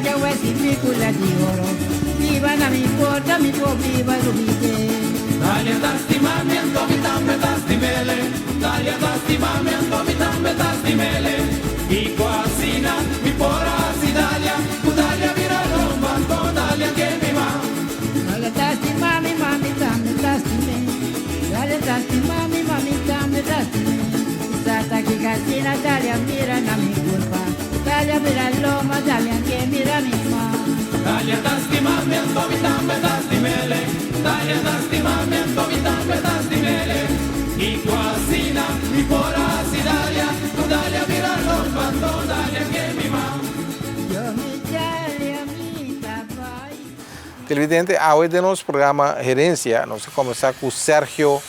Djawe si picula di oro Biba na mi porta mi por biba rubite. Dalia ta stima mi anto mi tambe ta stimele Dalia ta stima mi anto mi tambe ta stimele Kiko asina mi por a hasi Dalia Ku Dalia bira lomba anto Dalia ke mi ma. Dalia ta stima mi ma mi tambe ta stime Dalia ta stima mi ma mi tambe ta stime Sa ta kiko asina Dalia mira na mi kurpa Dalia bira lomba Dalia ke mira mi ma. Dalia ta stima mi anto mi tambe ta stimele Dalia ta stima mi anto mi tambe ta stimele Kiko asina mi por a hasi Dalia Ku Dalia bira lomba anto Dalia ke mi ma. Yo mi Dalia mi ta bai. Televidente, awe den nos programa Herencia nos a combersa cu Sergio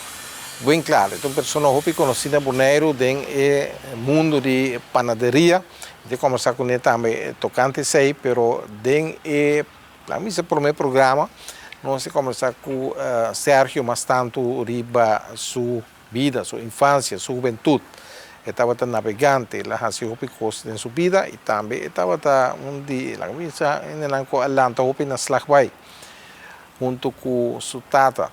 Winklaar. E ta un persona hopi conoci na Boneiru den e mundo di panaderia. Mi ta combersa cune tambe tocante esey, pero den e, laga mi bisa, prome programa nos a combersa cu Sergio mas tanto riba su bida, su infancia, su hubentud. E tabata nabegante, el a haci hopi cos den su bida y tambe e tabata un di, laga mi bisa, hendenan cu a lanta hopi na Slagbaai hunto cu su tata.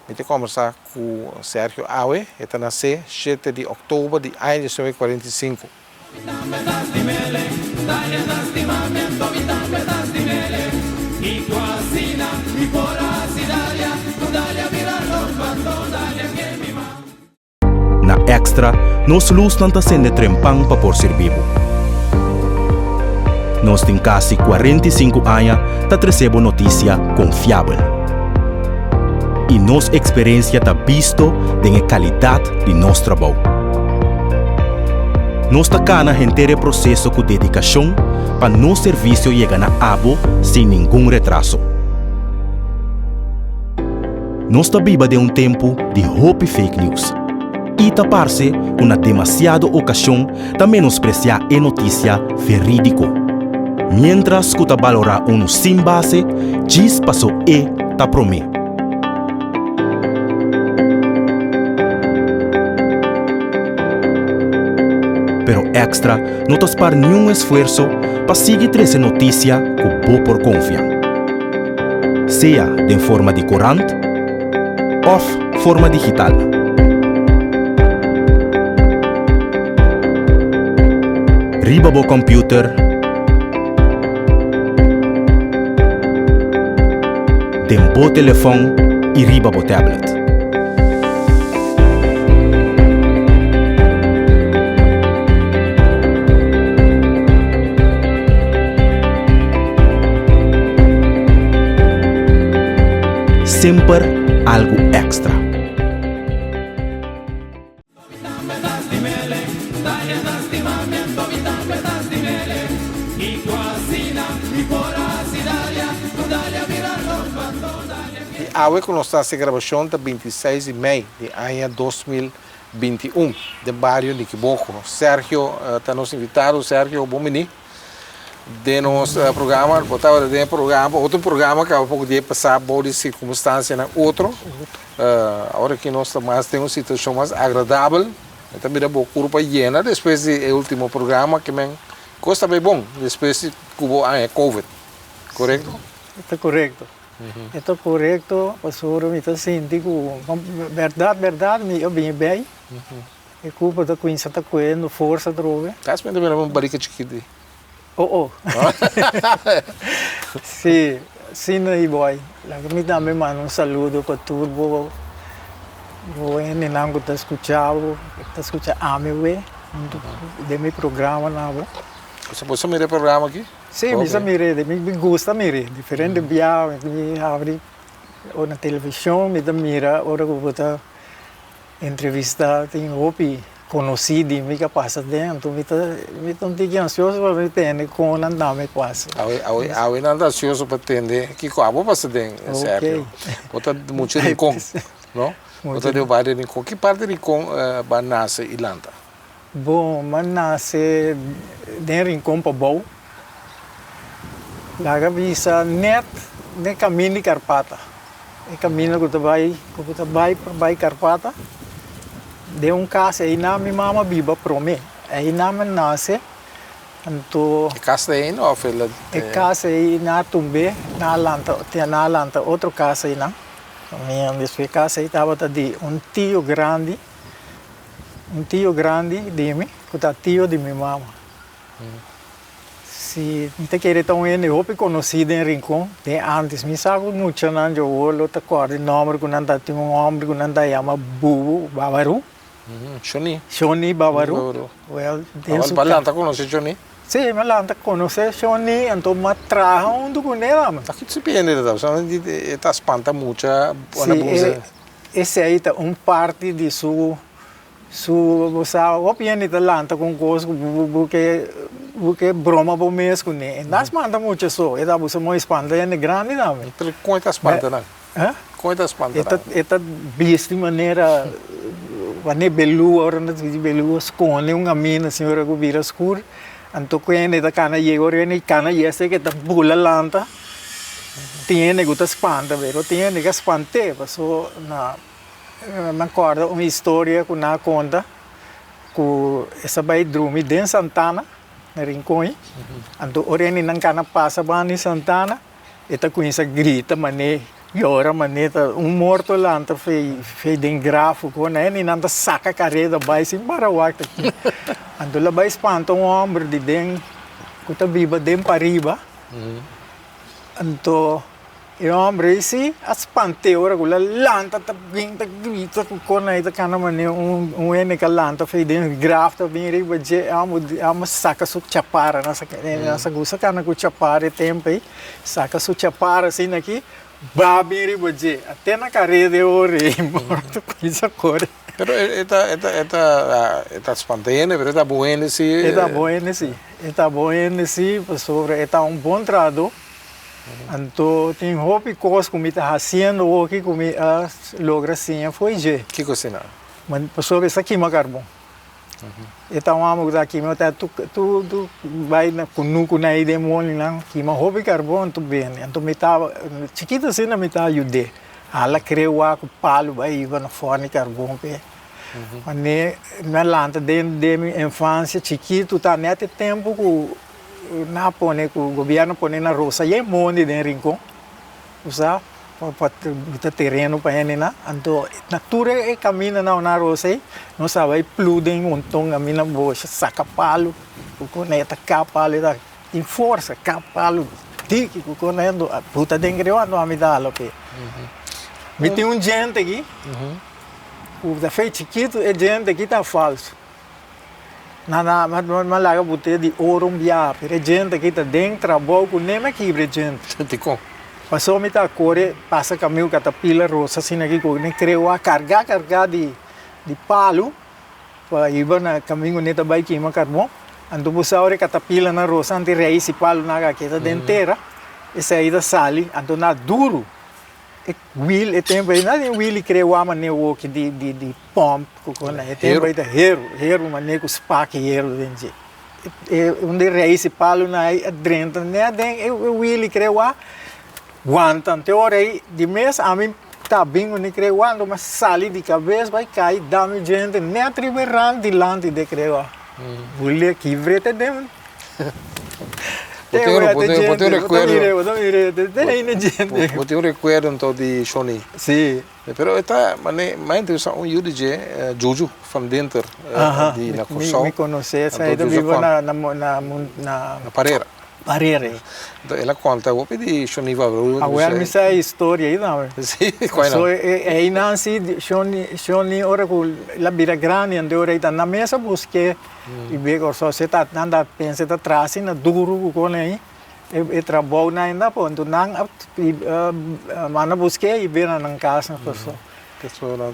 Mi ta combersa cu Sergio awe, e ta nace shete di october di aña diesnuebe 45. Na Extra, nos lusnan ta sende trempan pa por sirbi bo. Nos tin kasi 45 aña ta trese bo notisia konfiabel. I nos eksperensia ta bisto den e kalidat di nos trabou. Nos ta kana henter e proseso ku dedikashon pa nos servisio yega na abo sin ningun retraso. Nos ta biba den un tempu di hopi fake news i ta parse ku na demasiado okashon ta menospresiá e notisia verídiko, miéntras ku ta balorá unu sin base djis paso e ta promé. Pero Extra no ta spar niun esfuerso pa sigui trese notisia ku bo por konfia. Sea den forma di korant òf forma digital. Riba bo kòmpiuter, den bo telefòn i riba bo tablet. Semper algu èkstra. Di awe ku nos ta hasi e grabashon ta 26 di mei di aña 2021 den bario Nikiboko. Sergio ta nos invitado. Sergio, bon bini den nos programa. Bo tabata den e programa, otro programa kaba poko dia pasá bou di sirkunstansianan otro. Awor aki nos ta mas den un situashon mas agradabel. Mi ta mira bo kurpa yena despues di e ultimo programa ke men kos ta bay bon despues di ku bo aña covid. Korekto? Ta korekto. E ta korekto pasobra mi ta sinti ku bèrdat bèrdat mi a bini bei. E kurpa ta kuminsá ta kohendo forsa atrobe. Kas mi ta mira un barika chikiti. Oh oh. Sí, sí no boy. Laga mi tambe manda un saludo pa tur bo bo hendenan ku ta skucha bo, ku ta skucha ami we den mi programa nan bo. Bo sa mira e programa aki? Sí, mi sa mir'é, mi gusta mir'é. Diferente bia mi habri ora na televishon mi ta mira ora ku bo ta Entrevista tin hopi konosí di mi ka pasa den, anto mi ta mi ta un tiki ansioso pa mi tende kon nan ta mi pasa. Awe awe awe nan ta ansioso pa tende kiko abo pasa den, Sergio. Bo ta mucha Rincon, no? Bo ta di un bario Rincon. Ki parti Rincon bo a nase i lanta? Bon, mi a nase den Rincon Pabou. Laga bisa nèt den kamin di Karpata. E kaminda ku ta bai ku ta bai pa bai Karpata den un kas einan mi mama biba promé. Einan mi nase. Anto. E kas ta ei òf el a. E kas ei nan a tumb'é, nan a lanta, nan a lanta otro kas einan. Mi despues e kas ei tabata di un tio grandi, un tio grandi di mi ku ta tio di mi mama. Si mi ta kere ta un hende hopi konosí den Rincon den ántes. Mi sa ku muchanan dje awor lo ta kòrda e nòmber ku nan ta tin un hòmber ku nan ta yama Bubu Babaru. Shoni. Shoni Babaru. Wèl, den su. Bo a lanta konosé Shoni? Sí, mi a lanta konosé Shoni, anto mi a traha huntu kuné tambe. Ta kiko si hende ta ta? E ta spanta mucha? Sí, esei ta un parti di su Su bo sa hopi hende ta lanta ku un kos ku bo ke bo ke broma bo mes kuné. E no a spanta mucha so, e ta buska mooi spanta hende grandi tambe. Pero kon e ta spanta nan? Huh? Kon e ta spanta nan? E ta bisti manera wanneer belua, ora nan ta bisti belua skonde un kaminda asin ora ku bira skur, anto ku hende ta kana yega ora hende kana yega esei ke ta bula lanta, tin hende ku ta spanta pero tin hende ku a spant'é paso na. Mi a kòrda un historia ku nan a konta ku e sa bai drumi den Santana, na Rincon. Anto ora e nan kana pasa banda di Santana, e ta kuminsá grita manera, yora manera ta un morto lanta fei fei den graf ku nan e nan ta saka kareda bai sin para wak ta ki. Anto el a bai spanta un hòmber di den ku ta biba den pariba. Anto. E hombre ei si a spant'é ora ku el a lanta ta bin ta grita ku kon ei ta kana manera un un hende ku a lanta for den graf ta bin riba dje e homber e homber saka su chapara nan sa nan sa gusta kana ku chapara e tempu ei saka su chapara asina aki ba bin riba dje a te na kareda e ora ei morto kuminsa kore. Pero e ta e ta e ta e ta spanta hende pero e ta bon hende si. E ta bon hende si e ta bon hende si pasobra e ta un bon trahadó. Anto tin hopi kos ku mi ta hasiendo oki ku mi a logra siña fo'i dje. Kiko asina? Pasobra e sa kima karbon. E ta un amo ku ta kima ta tu tu bai na kunuku na ei den molinan kima hopi karbon anto bende. Anto mi ta chikitu asina mi ta yud'é. Hala krewa ku palu bai hiba na fòrnu di karbon p'e. Manera mi a lanta den den mi infansia chikitu ta nèt e tempu ku Nan a pone ku gobierno pone na rosa yen mondi den Rincon, bo sa, pa pa buta tereno pa hendenan. Anto na tur e kamindanan na rosa ei, nos a bai plu den monton kaminda bosha, saka palu, ku kon e ta kap palu, e ta tin forsa kap palu diki ku kon e buta den riba anto ami ta hala p'e. Mi tin un djente aki, ku ta fei chikitu, e djente aki ta falso. Na na ma laga botella di oro un biaha, pero e djente aki ta den trabou ku nem a kibra e djente. Dikon? Pasobra mi ta kore pasa kamiu katapila rosa asina aki ku mi kreu a karga karga di di palu pa hiba na kamingu ne ta bai kima karbon. Anto bo sa ora e katapilanan rosa anti reis e palunan aki ta den tera, esei ta sali anto na duru. E wiel e tempo ei nada den wiel i kre wak manera woki di di di pomp ku kon e tempo ei ta heru heru manera ku spak heru den dje e un di reis e palunan ei a drenta net den e wiel i kre wak wanta te ora ei di mes ami ta bin ku kre wak anto mi a sali di kabes bai kai da mi djente net riba e rand dilanti di kre wak bule kibre te den. Bo tin un rekuerdo. Bo tin un rekuerdo anto di Shoni. Sí. Pero e ta mane mi a entrevistá un yu di dje, Juju van Dinter di na Kòrsou. Mi konosé esei ta biba na na na Parera. Parera. Anto el a konta hopi di Shoni Babaru. Awor mi sa e historia ei tambe. Sí, kua nan? Einan si Shoni ora ku el a bira grandi anto ora ei ta na mesa busk'é. I be Kòrsou se ta nan ta pensa ta traha asina duru ku kon ei e trabou nan ainda po anto nan a manda busk'é i bira nan kas na Kòrsou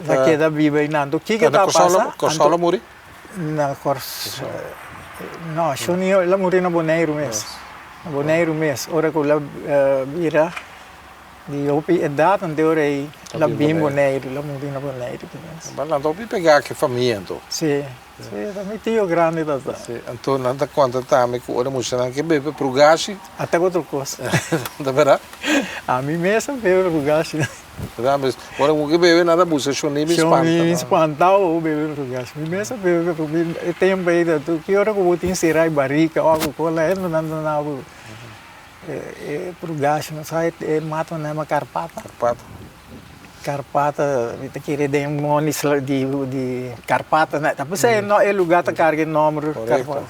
ta keda biba einan anto kiko ta pasa Kòrsou el a muri? Na Kòrsou no shon el a muri na Boneiru mes na Boneiru mes ora ku el a bira. Di hopi edat anto ora ei la bin Boneiru, la muri na Boneiru. Bo nan ta hopi pegá ku e famia anto? Si, si, ta mi tio grandi ta ta. Si, anto nan ta konta tambe ku ora muchanan ke bebe prugashi. A ta otro kos. Ta bèrdat? Ami mes a bebe prugashi. Bèrdat mes, ora ku ke bebe nan ta buska shoni bin spanta. Shoni bin spanta bo bebe prugashi. Mi mes a bebe prugashi. E tempu ei ta tur ki ora ku bo tin sera e barika òf ku kola nan ta duna bo. E prugashi no sa e mata nan yama karpata. Karpata. Karpata mi ta kere den mondi di di karpata na ta p'esei e luga ta karga e nomber karpata.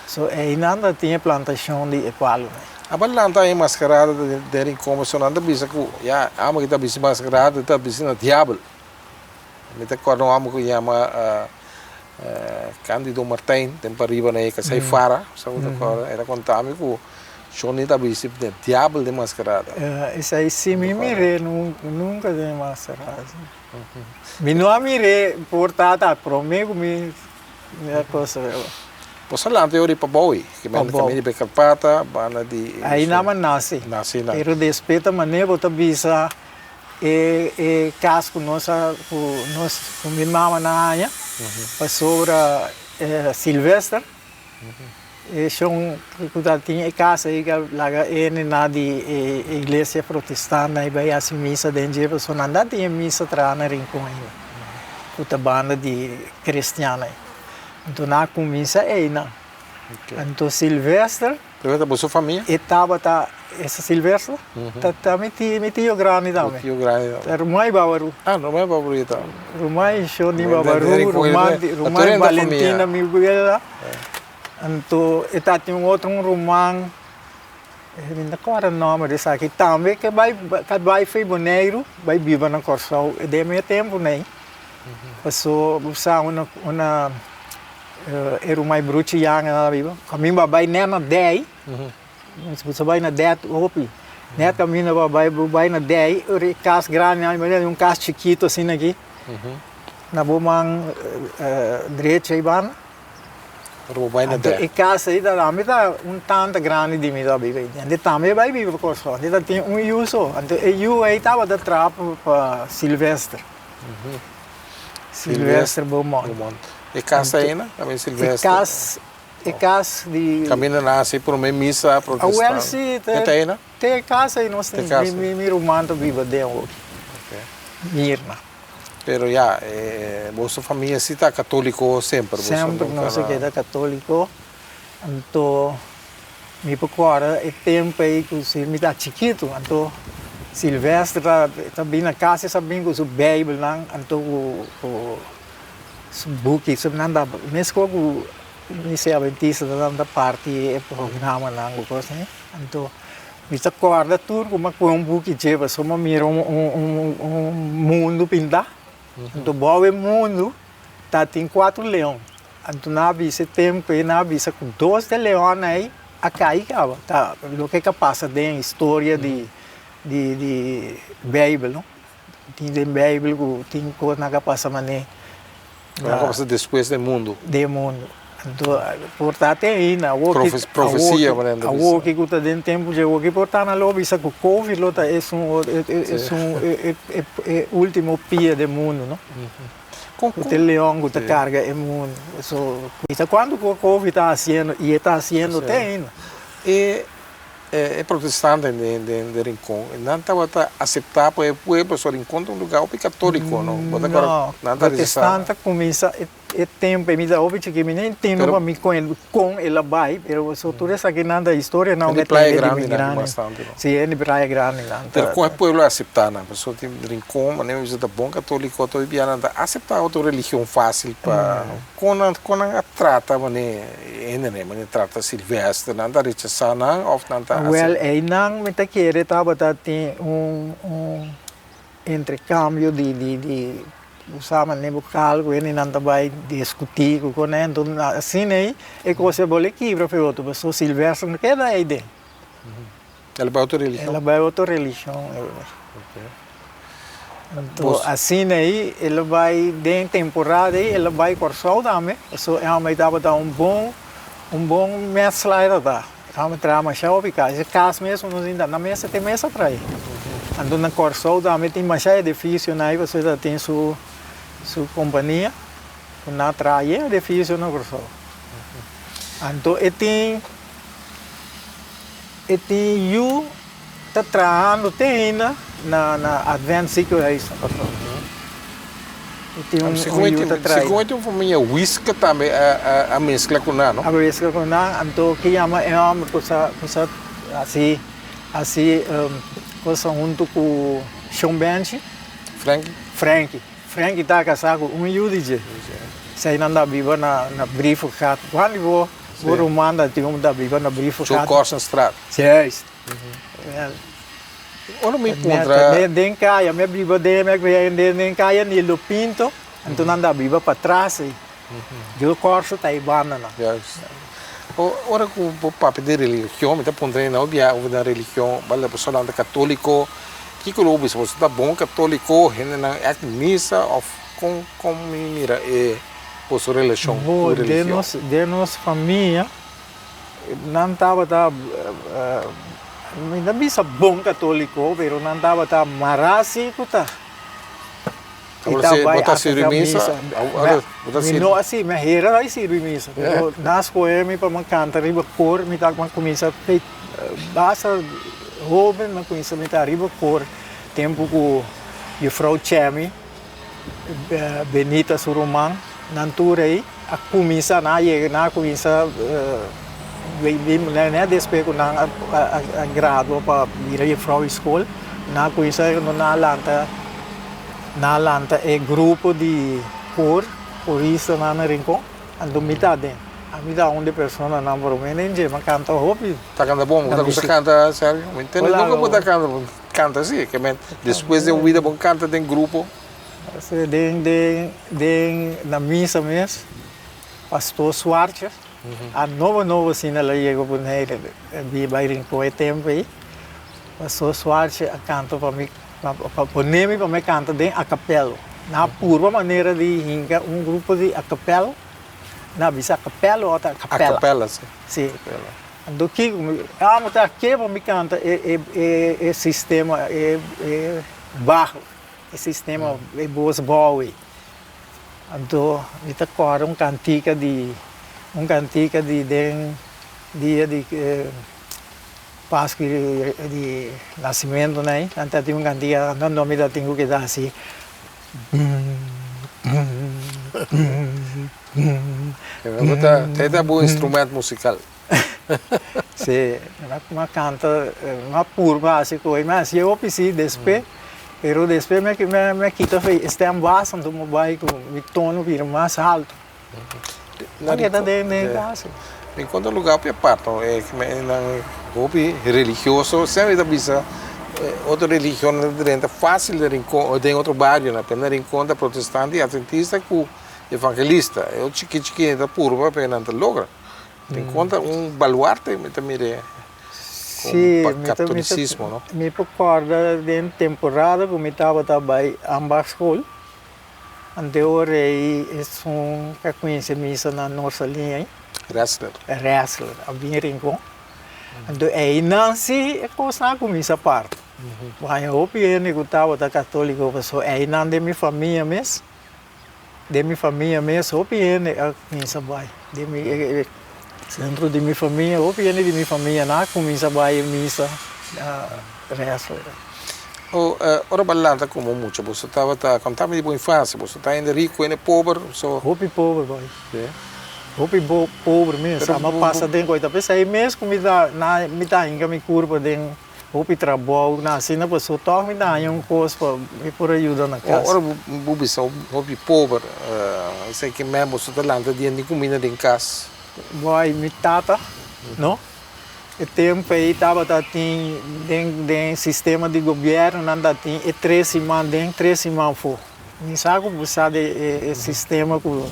So einan ta tin e plantashon di e palunan. Aba lanta e maskarada den Rincon pasobra nan ta bisa ku ya amo ki ta bisti maskarada ta bisti na diabel. Mi ta kòrda un hòmber ku yama Candido Martijn den pariba na e kasai Fara, sa bo ta kòrda? El a konta mi ku Johnny ta bisti den diabel den maskarada. Esei si mi mir'é nunka den maskarada. Mi no a mir'é por tata promé ku mi mira kosa. Bo sa lanta e ora di Pabou ei, ke men kaminda di Bekarpata banda di. Ei nan a nase. Nase nan. Pero despues ta manera bo ta bisa. E e kas ku nos a ku nos ku mi mama nan haña pasobra Silvester e shon ku ta tin e kas ei ka laga e nena di e iglesia protestant nan bai hasi misa den dje pasobra nan ta tin e misa traha na Rincon ainda ku ta banda di kristian ei anto nan a kuminsa einan anto Silvester. Pero ta boso famia? E tabata, esa Silvestre, ta ta mi tio, mi tio grandi tambe. Bo tio grandi tambe. Ta Rumai Babaru. Ah, Rumai Babaru e ta. Rumai Shoni Babaru, Ruman, Rumai Valentina mi wela. Anto e tatin un otro un ruman, mi no ta kòrda nòmber di esaki, tambe ke bai, ke bai for Boneiru bai biba na Kòrsou den mi tempu nei. Paso bo sa una, una. E ruman bruchi yanga nan a biba. Kaminda bo a bai net na dei, bo sa bai na det hopi. Net kaminda bo a bai, bo bai na dei, ora e kas grandi nan, bo un kas chikito asina aki, na bo man drechi ei banda. Ora bo bai na dei. Anto e kas ei ta, ami ta un tanta grandi di mi ta biba ei. Anto tambe a bai biba Kòrsou. Anto ta tin un yu so. Anto e yu ei tabata traha pa Silvester. Silvestre Beaumont. E kas aina? Tambe Silvestre? E kas, e kas di. Kaminda nan hasi prome misa protestant. Awel si, E ta aina? Te e kas ei nos tin. Mi mi ruman ta biba den hopi. Mirna. Pero ya, boso famia si ta katoliko semper? Semper nos a keda katoliko. Anto mi por kòrda e tempu ei ku si mi ta chikitu, anto Silvestre ta ta bin na kas e sa bin ku su beibelnan, anto ku ku su buki, su nan ta meskos ku misa adventista nan ta parti e programanan ku kos asina. Anto mi ta kòrda tur ku mi a kohe un buki dje pasobra mi a mira un un un mundu pintá, anto bou e mundu ta tin kuatro leon. Anto nan a bisa e tempu ei, nan a bisa ku dos de leonnan ei a kai kaba. Ta loke ku a pasa den historia di di di Beibel, no? Tin den Beibel ku tin kosnan ku a pasa manera. Ku a pasa despues den mundu. Den mundu. Anto por ta te ainda awor ki Profesia manera nan ta bisa. Awor ki ku ta den tempu dje awor ki por ta nan lo bisa ku Covid lo ta esun esun e ultimo pia den mundu, no? Ku ta e leon ku ta karga e mundu. So, kuida kuantu ku Covid ta hasiendo i e ta hasiendo te ainda. E e protestantenan den den den Rincon, nan tabata aseptá pa e pueblo, so Rincon ta un lugá hopi katóliko, no? Bo ta kòrda? No, Nan ta rechasá. protestant a kuminsá e e tempu ei mi ta hopi chikí, mi no entiendo pa mi kon el kon el a bai, pero so tur esakinan ta historianan E di ku Playa mi tende di Grande mi nan grandi. bastante, no? Sí, e di Playa Grande nan ta. Pero kon e pueblo a aseptá nan? Pasobra tin Rincon, manera mi bisa, ta bon katóliko, tòg bia nan ta aseptá otro religion fásil pa kon nan kon nan a trata manera e hendenan, manera trata Silvestre, nan ta rechasá nan òf nan ta Wèl, einan mi ta kere tabata tin un un Intercambio di di di bo sa manera bo kal ku hende nan ta bai diskutí ku kone enton asina ei e kos a bole kibra pa e otro pasobra Silvestre no keda ei den. El a bai otro religion? El a bai otro religion. Anto asina ei el a bai den temporada ei el a bai Kòrsou tambe pasobra e hòmber ei tabata un bon un bon mèsla e tabata. E hòmber traha masha hopi kas e kas mes nos inda na mesa te mesa traha. Anto na Kòrsou tambe tin masha edifisionan ei pasobra ta tin su su kompania ku nan a traha yen edifisio na Kòrsou. Anto e tin e tin yu ta trahando te ainda na na Advent Ziekenhuis na Kòrsou. E tin un un yu ta traha. Segun e tin un famia Wiske tambe a a meskla ku nan no? A meskla ku nan anto ke yama e hòmber ku sa ku sa hasi hasi cosa huntu ku Shon Benchi. Frankie? Frankie. Frankie ta kasá ku un yu di dje. Eseinan ta biba na na Brievengat. Juan di bo bo ruman ta tin un ta biba na Brievengat. Joe Corsenstraat. Juist. Ora mi puntra. Den kaya, mi a biba den, mi a kria den kaya Nildo Pinto, anto nan ta biba patras ei. Joe Corso ta ei banda nan. Juist. Ora ku bo papia di religion, mi ta puntra ei, no bia over den religion, bal personanan ta katoliko, kiko lo bo bisa? Boso ta bon katoliko, hendenan ègt misa òf kon kon mi mira e boso relashon ku religion? Den nos famia Nan tabata, mi ta bisa bon katoliko, pero nan tabata mará si ku ta. I ta bai hasta sirbi misa? Mi no a sirbi, mi a hera bai sirbi misa, pero nan a skohe mi pa mi kanta riba kor, mi ta kuminsá basta hoben mi a kuminsá mi ta riba kor tempu ku jufrou Chemi. Benita su ruman, nan tur ei a kuminsá, nan a yega, nan a kuminsá nèt despues ku nan a gradua pa bira jufrou di skol, nan a kuminsá, nan a lanta, nan a lanta e grupo di kor, koristanan na Rincon, anto mi ta aden. Ami ta un di personanan promé den dje, mi a kanta hopi. Ta kanta bon? Bo ta gusta kanta, Sergio? Mi tende nunka bo ta kanta. Canta si, ke men despues den un bida bon canta den grupo. Si, den den den na misa mes, Pastor Swartje, a nobo nobo asina el a yega Bonaire, a biba bai Rincon e tempo ei, Pastor Swartje a canta pa mi, pa pone mi pa mi canta den acapello. Nan a purba manera di hinca un grupo di acapello, nan a bisa acapello o ta acapella? Acapella, si. Si. Anto kiko mi amo ta ke pa mi kanta e e e sistema e e baho e sistema e bos bou ei. Anto mi ta kòrda un kantika di un kantika di den dia di Pasku di nasimentu nan ei nan ta tin un kantika anto mi ta tin ku keda hasi. Bo ta ta bo instrument musical. Si, mi a canta, mi a purba haci cu mi a haci hopi si despues, pero despues mi a kita e stem bas anto mi bai cu mi tono bira mas alto. Mi a keda den den casa. Mi encuentra un lugar hopi apart, nan hopi religioso, semper ta bisa otro religionnan ta drenta facil den Rincon, den otro barionan, pero na Rincon ta protestante y adventista cu evangelista. E otro chiki chiki ta purba pero nan ta logra. Rincon ta un baluarte mi ta mira pa catolicismo, no? Mi por corda den temporada cu mi tabata bay ambagschool. Anteor ei esun ka kuinse misa na Norsalin ei. Ressler. Ressler, a bin Rincon. Anto einan si e kosnan a kuminsa parti. Baña hopi hende ku tabata katoliko pasobra einan den mi famia mes, den mi famia mes hopi hende a kuminsa bai. Den mi sentro di mi famia hopi hende di mi famia nan a kuminsa bai e misa Ressler. O, ora bo a lanta komo mucha, boso tabata, kontami di bo infansia, boso ta hende riku, hende pober, boso. Hopi pober, boy. Sí. Hopi pober mes. Pero Amo pasa den koi ta p'esei mes ku mi ta, na, mi ta hinka mi kurpa den hopi trabou, na asina paso tòg mi ta haña un kos pa mi por a yuda na kas. Ora bo bisa hopi pober, esei ke men boso ta lanta dia ni kuminda den kas? Boy, mi tata, no? E tempu ei tabata tin den den sistema di gobièrnu nan ta tin e tres siman den tres siman afó. Mi sa ku bo sa di e sistema ku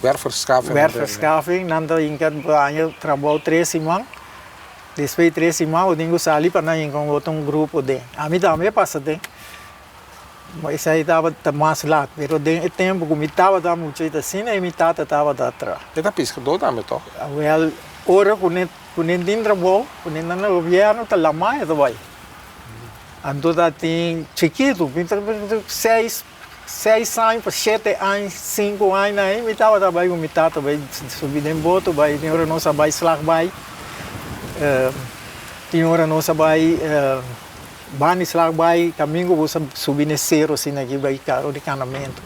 Werkverschaffing. Werkverschaffing nan ta hinka baña trabou tres siman, despues di tres siman bo tin ku sali pa nan hinka un otro grupo den. Ami tambe a pasa den. Esei tabata mas lat, pero den e tempu ku mi tabata mucha i asina ei mi tata tabata traha. E ta piskadó tambe tòg? Awèl, ora ku ne ku ne tin trabou, ku ne nan na gobièrnu ta lamá e ta bai. Anto ta tin chikitu, mi ta seis, seis aña pa shete aña, sinku aña ahí mi tabata bai ku mi tata bai subi den boto bai tin ora nos a bai Slagbaai, tin ora nos a bai banda di Slagbaai kamingo bo sa subi na e sero asina aki bai karo di kanamentu.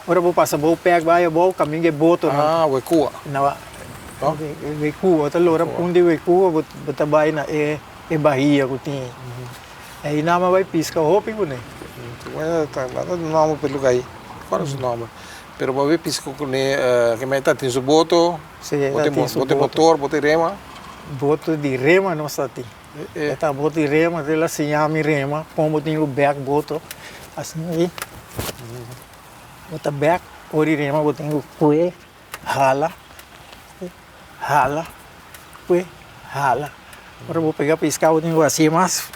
Ora bo pasa bou pek bai abou kaminga e botonan. Ah, Wekua. Na Wekua, bo ta lora pun di Wekua bo ta bai na e bahia ku tin. Ei nan a bai piska hopi kuné. Ta nòmber pa e lugá ei, kòrda su nòmber. Pero bo a bai piska kuné, ke mei ta tin su boto, bo tin motor, bo tin rema. Boto di rema nos ta tin. E ta boto di rema, el a siña mi rema, kon bo tin ku bèk boto, asina ei. Bo ta bèk, ora di rema bo tin ku kue, hala, hala, kue, hala. Ora bo pega piska bo tin ku hasié mas.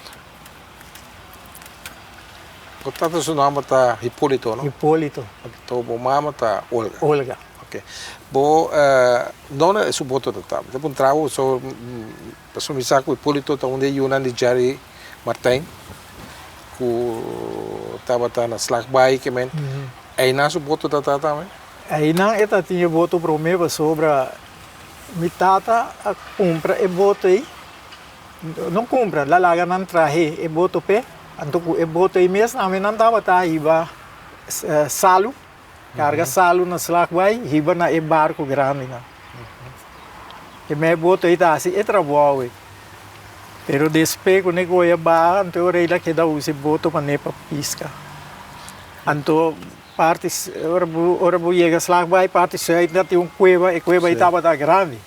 Bo tata su nòmber ta Hipólito, no? Hipólito. Anto bo mama ta Olga. Olga. Oke. Bo dónde su boto ta ta? Mi ta puntra bo so Pasobra mi sa ku Hipólito ta un di e yunan di Jerry Martijn ku tabata na Slagbaai ke men. Einan su boto ta ta tambe? Einan e ta tin e boto promé pasobra mi tata a kumpra e boto ei, no kumpra, la laga nan trahe e boto p'e, anto ku e boto ei mes tambe nan tabata hiba salu. Karga salu na Slagbaai, hiba na e barku grandinan. E mei boto ei ta hasi e trabou ei. Pero despe ku ne goya baha, anto e ora ei la keda usa e boto pa ne pa piska. Anto parti, ora bo ora bo yega Slagbaai parti sùit ta tin un kueba, e kueba ei tabata grandi.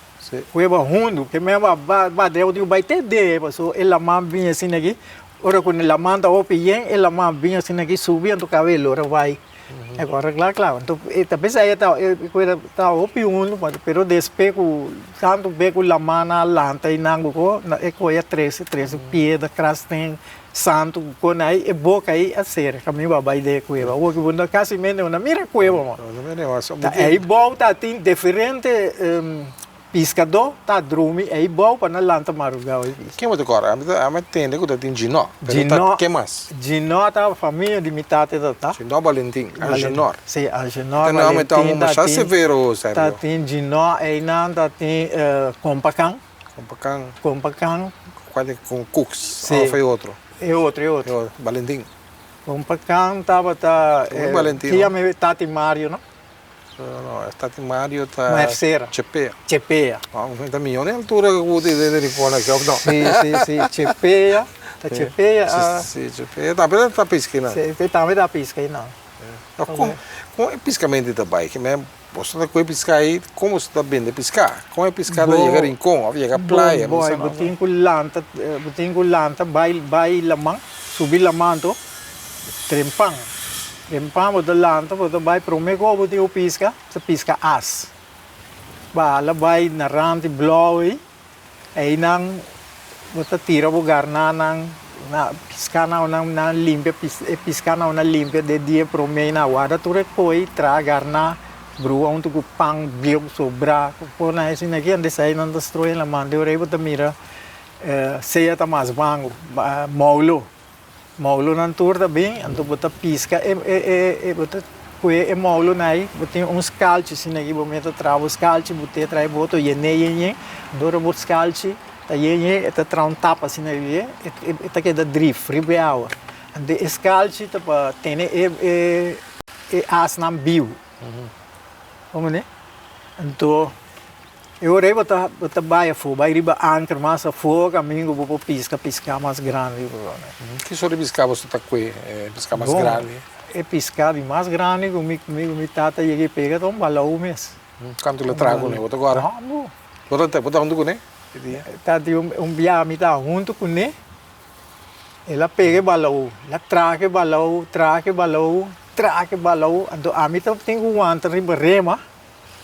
Kueba hundu, ke mei ba ba deu di bai te dee, pasobra e laman bin asina aki, ora ku laman ta hopi yen, e laman bin asina aki subi anto kabel ora bai. E ku arreglá kla. Anto e ta pensa e ta e ku e ta hopi hundu pero despe ku tantu be ku laman a lanta i nan ku ko e koe a trese trese piedra krasten santu ku ko na e boka ei a sera kaminda bo a bai den e kueba. Awor ku bo no kasi mente bo no mira e kueba mo. Ta ei bou ta tin diferente Piskadó ta drumi ei bou pa nan lanta marugá oi pis. Ken bo ta kòrda? Ami ta ami a tende ku ta tin Ginò, pero ta ken mas? Ginò ta famia di mi tata ta ta. Ginò Balentin, Angenor. Si, Angenor Balentin ta tin. Masha severo, Sergio. Ta tin Ginò einan, ta tin Kompakan. Kompakan. Kompakan. Kual e ku Cooks òf e otro? E otro, e otro. Balentin. Kompakan tabata. Balentin. Kia mi tati Mario no? No, e tati Mario ta Mercera. Chepea. Chepea. No, mi ta mion e altura ku di di Rincon aki of no? Si, si, si. Chepea. Ta Chepea. Si, si, Chepea. Tambe ta piska einan. Si, tambe ta piska einan. No, kon, kon e piskamentu ta bai? Ke men boso ta kohe piska ei, kon boso ta bende piska? Kon e piska ta yega Rincon of yega playa? Bon, boy, bo tin ku lanta, bo tin ku lanta bai, bai laman, subi laman to, trempan. Den pan bo ta lanta bo ta bai prome ku bo tin ku piska ta piska as. Bala bai na rant di blou ei, einan bo ta tira bo garnanan na piskanan nan nan limpia e piskanan nan limpia den dia prome nan warda tur e koi traha garna brua huntu ku pan bieu sobra ku por nan esei aki antes ei nan ta strooi na man di ora ei bo ta mira sea ta mas mango moulo. Moulonan tur ta bin, anto bo ta piska e e e bo ta kue e moulonan ei, bo tin un skalchi asina aki, bo mester traha bo skalchi, bo te traha e boto yené yen yen, anto ora bo skalchi ta yen yen e ta traha un tapa asina riba e, e ta keda drif riba e awa. Anto e skalchi ta pa tene e e e asnan biu. Bo mende? Anto E ora ei bo ta bo ta bai afó, bai riba anker mas afó kaminda ku bo por piska piská mas grandi. Ki sort di piská boso ta kue, e piská mas grandi? E piská di mas grandi ku mi ku mi tata yega i pega ta un balou mes. Kantu lo traha kuné? Bo ta gora? No. Bo ta bo ta huntu kuné e dia? Ta di un biaha mi ta huntu kuné, el a pega e balou, el a traha ku e balou, traha ku e balou, traha ku e balou, anto ami ta tin ku wanta riba rema.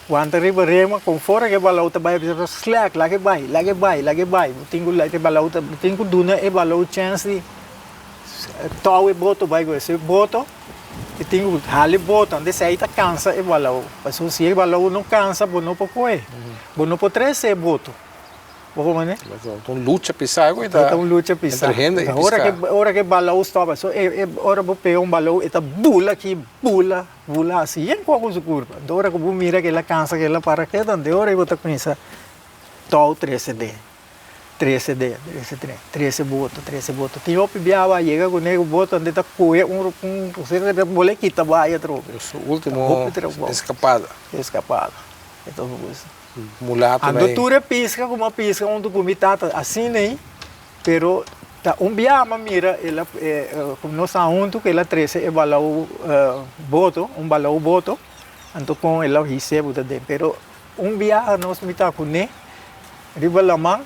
Wanta riba rema kon fora ke balou ta bai bisa slèk laga e bai laga e bai laga e bai bo tin ku laga e balou ta bo tin ku duna e balou chèns di tou e boto bai ku e boto e tin ku hala e boto antes ei ta kansa e balou pasobra si e balou no kansa bo no por kohe bo no por trese e boto. Bo comprende? Ta un lucha pisá ku e ta. Ta un lucha pisá. Entre hende i Ora piská. ke ora ke balou stòp so e e ora bo pega un balou e ta bula aki bula bula hasi yen kua ku su kurpa. Anto ora ku bo mira ke el a kansa ke el a para ketu anto e ora ei bo ta kuminsá tou trese den trese den trese den trese boto trese boto. Tin hopi biaha bo a yega kuné ku boto anto e ta kohe un un bole kita bai atrobe. Su ultimo eskapada. Eskapada. E ta gusta. Mulato Anto na e. tur e pisca cu m'a pisca hunto cu mi tata asina ei, pero ta un biaha m'a mira el a cu nos a hunto cu el a trece e balao boto, un balao boto, anto con el a hise bo ta den. Pero un biaha nos mi ta cune riba laman,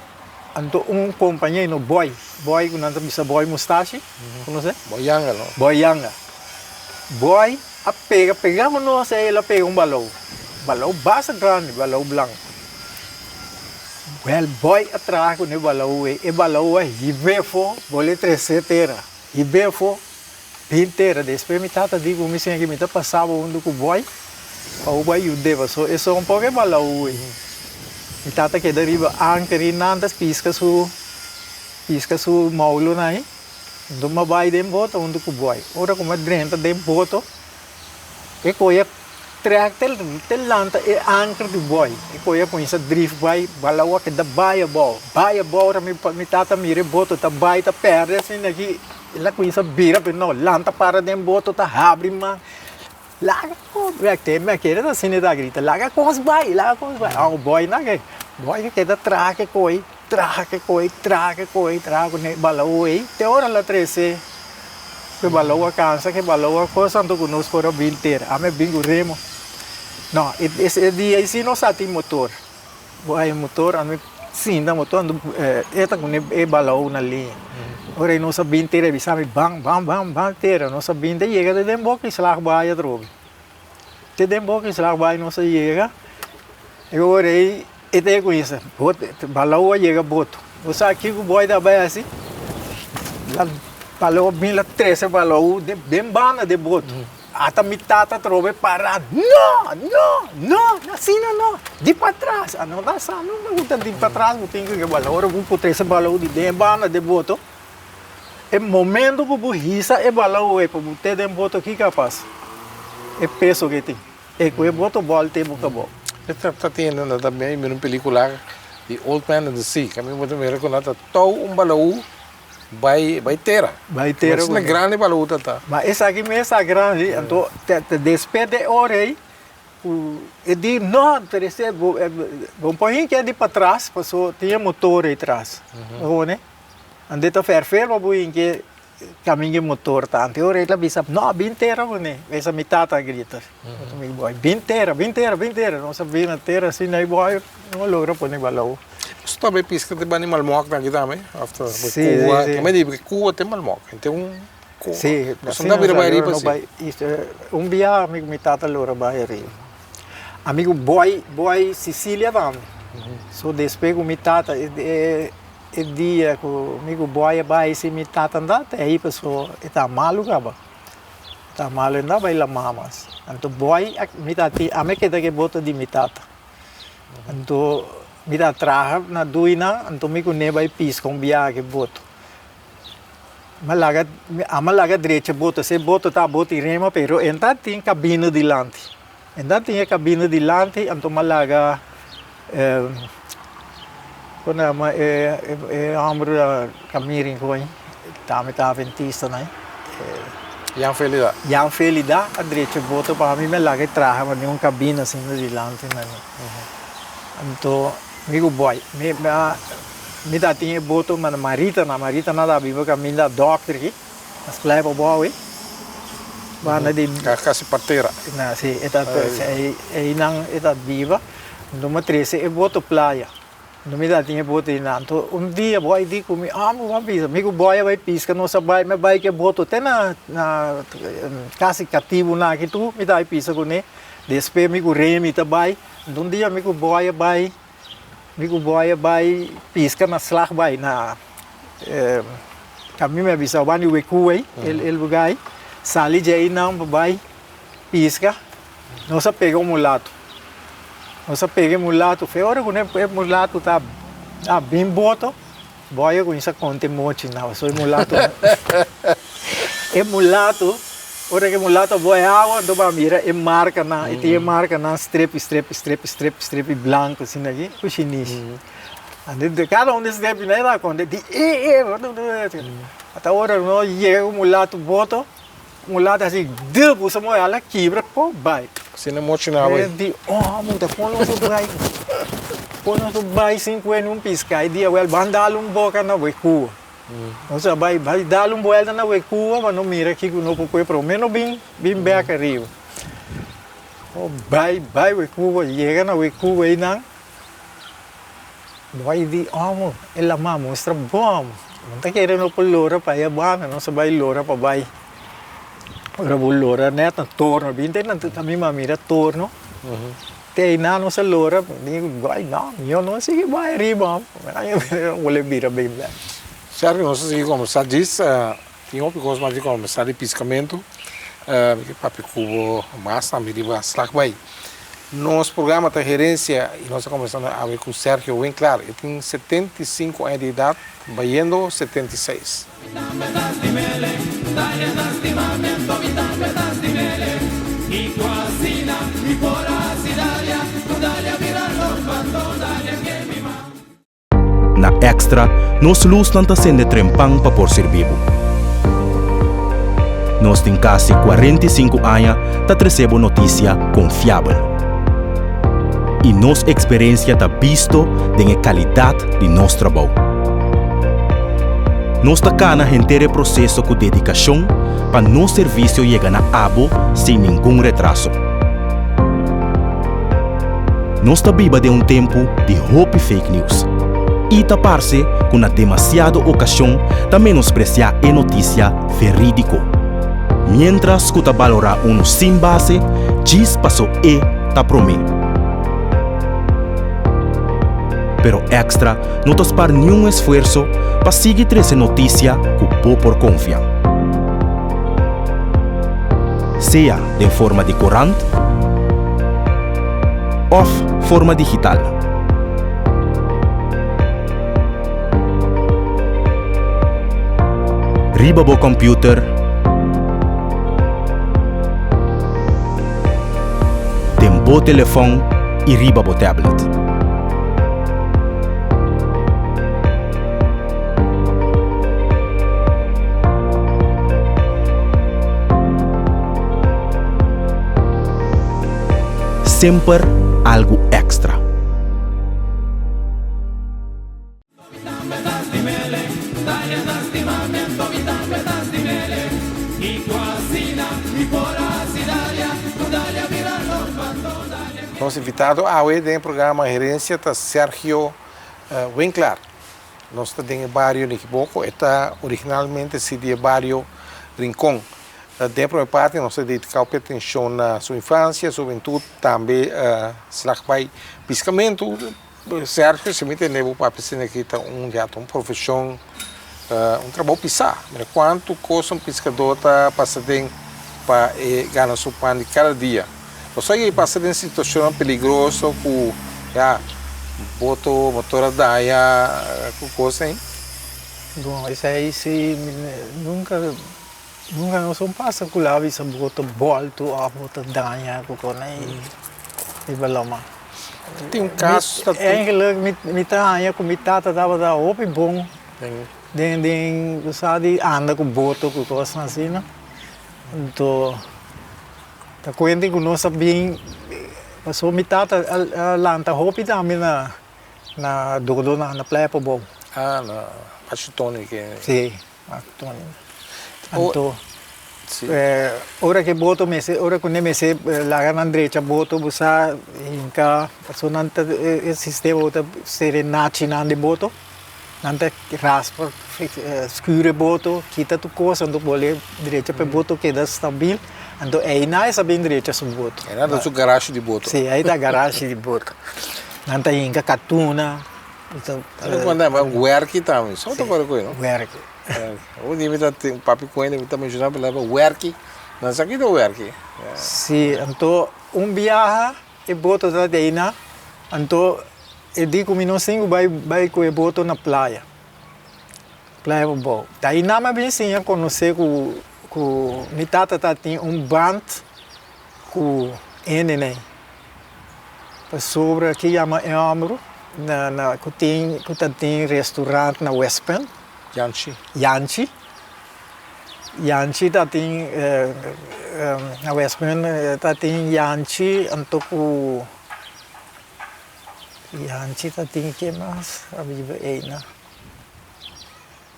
anto un compañero Boy, Boy cu nan ta bisa Boy Mustashi, conoce? Boy Yanga no? Boy Yanga. Boy a pega, pega ku nos ei el a pega un balou, balou basta grandi, balou blanku. Wèl Boy a traha ku e balou ei, e balou a hib'é afó, bole tres'é tera, hib'é afó bin tera. Despues mi tata di ku mi siña ki mi ta pasaba huntu ku Boy pa bo bai yud'é pasobra e son poko e balou ei. Mi tata keda riba anker i nan ta piska su piska su moulonan ei. Anto mi a bai den boto huntu ku boy. Ora ku mi a drenta den boto, e koe a trèk te te lanta e anker di boy. E koe a kuminsá drif bai, balaoa keda bai abou, bai abou. Ora mi mi tata mira e boto ta bai ta pèrdè asina aki, el a kuminsá bira, pero no, lanta para den boto ta habri man. Laga kos bai, te mi a kere ta asina e ta grita, laga kos bai, laga kos bai. Awo boy nan ke, boy ke keda traha ke koi, traha ke koi, traha ke koi, traha ku ne balou ei, te ora el a trese ku e balou a kansa, ku e balou a kos anto ku nos por a bin tera. Ami a bin ku remo. No, e dia ei si nos a tin motor. Bo haña motor, ami sinta motor, anto e ta pone e balou na liña. Ora ei nos a bin tera, e bisa mi, ban, ban, ban, ban tera. Nos a bin te yega te den boka i slag bai atrobe. Te den boka i slag bai nos a yega, e ora ei e ta kuminsa, balou a yega boto. Bo sa kiko boi ta bai hasi? La balou a bin la trese balou den banda di boto. Ata mi tata trobe para, No! No! No! Asina no! Di patras! A no ta sa nunca cu ta di patras bo tin cu ke bala. Ora cu bo trece balou di den e banda den boto, e momento cu bo hisa e balou ey pa bo te den boto kico a pasa? E peso cu e tin, e cu e boto bolte bo cabo. E ta tende na ta mira un pelicula di Old Man and the Sea, caminda bo ta mira cu nan ta tou un balou Bai bai tera. Bai tera. Asina grandi baluta ta. Ma esaki mes ta grandi, anto te despues de ora ei ku e di no, trese bo bo por hinka di patras paso tin e motor ei tras, bo wone? Anto e ta ferfer pa bo hinka kaminda e motor ta. Anto e ora ei ta bisa no, bin tera kuné, esa mi tata a grita. Bin tera, bin tera, bin tera. Nos a bin na tera asina ei bo no a logra pone balou. Boso ta bay pisca te bani malmok nan aki tambe? Of ta Sí, sí, Cuba? sí. Te medi porque Cuba tin malmok. Tin un Cuba. Sí, Boso no ta bira bay ariba si? Un bia ami cu mi tata lora bay ariba. Ami cu boy, boy Sicilia tambe. So despues cu mi tata e e dia cu mi cu boy a bay si mi tata no ta ey paso e ta malu caba. Ta malu e no ta bay lama mas. Anto boy mi ta tin ami a keda cu e boto di mi tata. Anto mi ta traha na duinan, anto mi ku ne bai piska un biaha ku e boto. Mi a laga, amo a laga drecha e boto, si e boto ta bot i rema, pero e ta tin kabina dilanti. E ta tin e kabina dilanti, anto mi a laga kon nan yama e hòmber Kamirin Koen, tambe ta aventista nan. Jan Felida. Jan Felida a drecha boto pa mi, mi a laga e traha pa mi un cabina asina dilanti na mi. Anto mi ku boy, mi a mi ta tin e boto ma Marita na, Marita na ta biba kaminda dòkter aki, na splai pa bou ei. Banda di. Kasi partera. Na si, e ta einan e ta biba. Anto mi a trese e boto playa. No mi ta tin e boto einan. Anto un dia boy di ku mi, ah bo a bisa mi ku boy a bai piska nos a bai, mi a bai ku e boto te na na kasi katibu nan aki tur mi ta bai pisa kuné. Despues mi ku Remy ta bai. Anto un dia mi ku boy a bai, mi ku boy a bai piska na Slagbaai na mi a bisa bo bani Wekuwei e lugar ei. Sali dje einan pa bai piska. Nos a pega un mulato. Nos a pega e mulato. Fe ora ku e mulato ta A bin boto, boy a kuminsá konta e mochi na pasobra e mulato e mulato ora ku e mulato a boi awa anto bo a mira e markanan e tin e markanan strepi strepi strepi strepi strepi blanku asina aki ku shinishi. Anto kada un di e strepinan e ta konta di e e ata ora ku nos yega ku mulato boto. Un lata así, dup, usa moe ala kibra, po bai. Asina mochi na awe. Di, oh, muta, kon nos a bai? Kon nos a bai sin kue nun piska? E dia, wel, ban dal un boka na Wekua. Nos a bai, bai dal un buelta na Wekua, pa no mira kiko no por kue, prome no bin, bin bek ariba. Oh, bai, bai Wekua, yega na Wekua einan. Boy di omo, e lama mustra bom. Bo ta kere no por lora pa e banda, nos a bai lora pa bai. Ora bo lora net na torno, bin te na mi mama mira torno. Te einan nos a lora, mi di boy no, mihor no sigui bai ariba. Wole bira bin bek. Sergio, nos a sigui kombersá djis, tin hopi kos mas di kombersá di piskamentu. Mi ke papia ku bo mas tambe riba Slagbaai. Nos programa ta Herencia y nos ta conversando awe cu Sergio Winklaar. E tin 75 aña di edad, bayendo 76. Na Extra, nos lusnan ta sende trempan pa por sirbi bo. Nos tin kasi 45 aña ta trese bo notisia konfiabel. I nos eksperensia ta bisto den e kalidat di nos trabou. Nos ta kana henter e proseso ku dedikashon pa nos servisio yega na abo sin ningun retraso. Nos ta biba den un tempu di hopi fake news i ta parse ku na demasiado okashon ta menospresiá e notisia verídiko. Miéntras ku ta balorá unu sin base djis paso e ta promé. Pero Extra no ta spar niun esfuerso pa sigui trese notisia ku bo por konfia. Sea den forma di korant òf forma digital. Riba bo kòmpiuter, den bo telefòn i riba bo tablet. Semper algu èkstra. Nos invitado awe den e programa Herencia ta Sergio Winklaar. Nos ta den e bario Nikiboko, e ta originalmente si di e bario Rincon. Den e prome parti nos ta dedica hopi atencion na su infancia, su hubentud, tambe slag bai piscamento. Sergio, si mi tende bo papia asina aki ta un ya ta un profesion, un trabou pisa. Mira cuanto cos un piscador ta pasa den pa e gana su pan di cada dia. Bo sa ke pasa den situacionnan peligroso ku ya boto motor a daña ku kos ei? Bon, esei si nunka nunka nos a pasa ku la bisa boto bolto of boto daña ku kon ei riba loma. Tin un kaso ta. Eigenlijk mi ta haña ku mi tata tabata hopi bon den den sa di anda ku boto ku kosnan asina. Anto. Ta kuenta ku nos a bin pasobra mi tata a lanta hopi tambe na na Dodo na Playa Pabou. Ah na Pachi Tony ke. Si, Pachi Tony. Anto ora ke boto mester ora ku nan mester laga nan drecha boto bo sa hinka pasobra nan ta e sistema bo ta sere nachinan den boto. Nan ta raspa, skür e boto, kita tur kos, anto bole drecha pa e boto keda stabil. Anto einan e sa bin drecha su boto. Einan ta su garashi di boto. Si, ei ta garashi di boto. Nan ta hinka katuna. Nan ta manda wèrki tambe, so ta kore ku e no? Wèrki. Un dia mi ta tin papi ku hende mi ta menshona palabra wèrki, nan sa ki ta wèrki. Si, anto un biaha e boto ta einan, anto. E di ku mi no sin ku bai bai ku e boto na playa. Playa Pabou. Ta einan mi a bin siña konosé ku ku mi tata ta tin un band ku hendenan. Pasobra ki yama e hòmber na na ku tin ku ta tin restaurant na Westpunt. Yanchi. Yanchi. Yanchi ta tin na Westpunt ta tin Yanchi anto ku. Yanchi ta tin ke mas a biba eynan.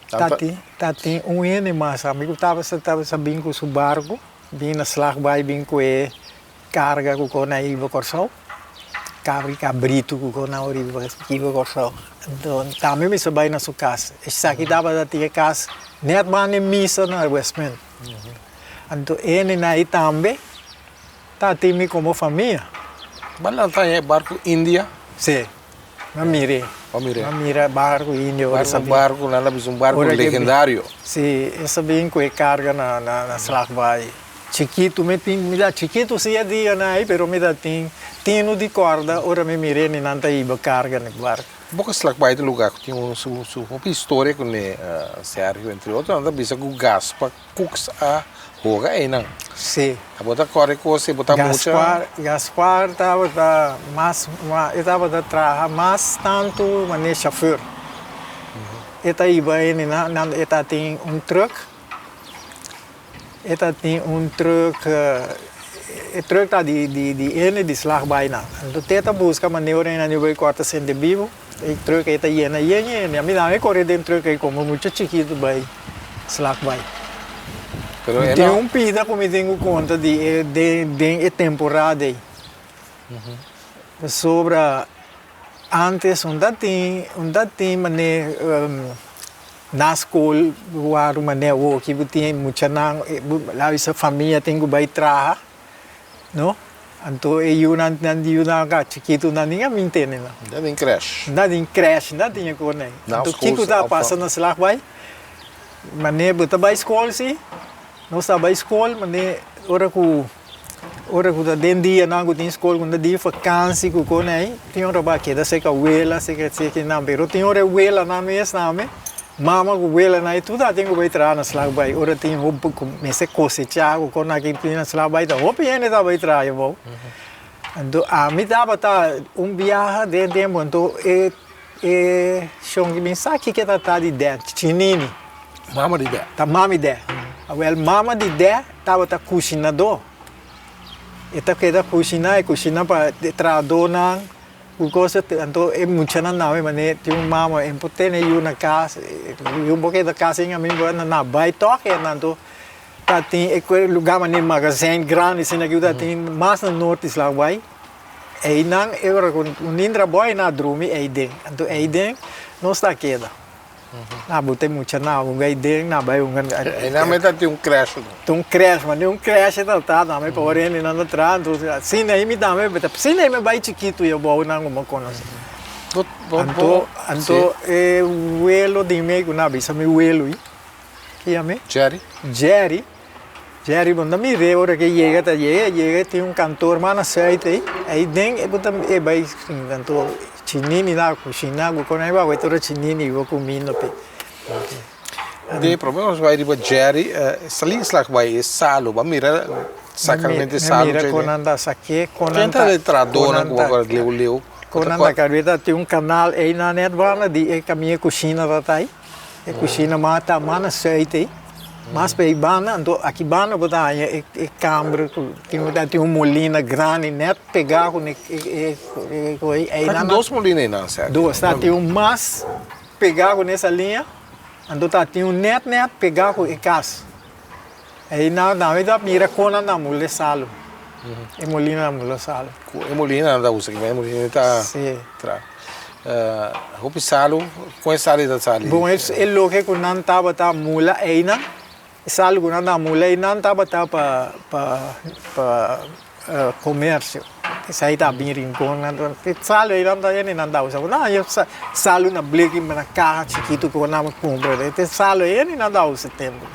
Ta tin ta tin un hende mas ami ku tabata tabata bin ku su barku bin na Slagbaai bin ku e karga ku kon a hiba Kòrsou kabri kabritu ku kon a hiba hiba Kòrsou anto tambe mi sa bai na su kas esaki tabata tin e kas nèt banda e misa na Westpunt anto e hendenan ei tambe. Ta tin mi komo famia. Bo a lanta e barku India? Sí, mi a mir'é. Bo a mir'é? Mi a mira e barku India ora sa bin. Barku, nan a bisa un barku legendario. Sí, e sa bin ku e karga na Slagbaai. Chikitu mi tin, mi ta chikitu si e dianan ei, pero mi ta tin tinu di kòrda ora mi mir'é ni nan ta hiba karga na e barku. Boka Slagbaai ta lugar ku tin un su su hopi historia kuné Sergio, entre otro nan ta bisa ku Gaspar Cooks a hoga einan. Sí. A bo ta kore kos i bo ta mucha. Gaspar, Gaspar tabata mas, e tabata traha mas tantu manera shofùr. E ta hiba hende nan, nan e ta tin un trùk, e ta tin un trùk, e trùk ta di di di hende di Slagbaai nan. Anto te ta buska manera ora nan bai kòrta sende bibu. E truck ei ta yena yen yen. Mi a mira mi kore den truck ei komo mucha chikitu bai slag bai. Pero Mi e tin no. un pida ku mi tin ku konta di e den den e temporada ei. Pasobra antes un ta tin un ta tin mane na skol wak mane awoki bo tin muchanan la bisa famia tin ku bai traha. No? Anto e yunan nan di yunan ka chikitu nan nin a bin tene nan. Nan den crèsh. Nan den crèsh, nan tin e kon ei. Anto kiko ta pasa na Slagbaai? Mane bo ta bai skol si, nos ta bai skol mane ora ku ora ku ta den dianan ku tin skol ku ta di vakansi ku kon ei, tin ora bo a keda serka wela, serka serka nan, pero tin ora e welanan mes tambe. Mama ku welanan i tur tatin ku bai traha na Slagbaai. Ora tin hopi ku mester kosechá ku kon aki tin na Slagbaai ta hopi hende ta bai traha abou. Anto ami tabata un biaha den tempu anto e e shon ki bin sa kiko ta ta di dè, Chinini. Mama di dè. Ta mami dè. Awel mama di dè tabata kushinadó. E ta keda kushiná e kushina pa e trahadónan. Ku cosa anto e muchanan na mi manera tin un mama e por tene yu na cas yu por keda cas sin ami bo na bai tok e anto ta tin e lugar manera magazijn grandi asina ku ta tin mas na norte isla bai einan e ora ku un intra bo ei na drumi eiden anto eiden nos ta keda. Na bo ta mucha na hunga ei den na bai hunga. Einan mi ta tin un crèche no. Tin un crèche, ma ni un crèche ta ta tambe pa ora hendenan ta traha anto asina ei mi tambe asina ei mi bai chikitu i abou nan ku mi konosé. Anto anto e welo di mi ku nan a bisa mi welo ei ki yama? Jerry. Jerry, Jerry bo no ta mir'é ora ke yega ta yega yega tin un kantor mas na sùit ei ei den e bo ta e bai sinta anto Chinini na kushina ku kon ai bai tur chinini bo kuminda pe. De prome nos bai riba Jerry salí slag bai e salu bo a mira sakramente salu Mi mira kon nan ta sake kon nan ta Ken ta e trahadónan ku bo a leu leu kon nan ta kabeta tin un kanal einan net banda di e kaminda e kushina ta ta ei. E kushina mas ta mas na sùit ei, mas pa ei banda, anto aki banda bo ta haña e e kamber ku tin ta tin un molina grandi nèt pegá ku e e ku ei Ta tin dos molina einan sèt? Dos, ta tin un mas pegá ku e saliña, anto ta tin un nèt nèt pegá ku e kas. Einan tambe ta mira kon nan ta mula e salu, e molina ta mula salu. Ku e molina nan ta usa, e molina ta tra. Hopi salu, kon e salu ta sali? Bon, e loke ku nan tabata mula einan, e salu ku nan ta mula einan tabata pa pa pa komersio. Esei ta bin Rincon, e salu einan ta hende nan ta usa. Nan haña salu na bleki, na kaha chikitu ku nan kumpra. E salu ei hende nan ta usa tempu.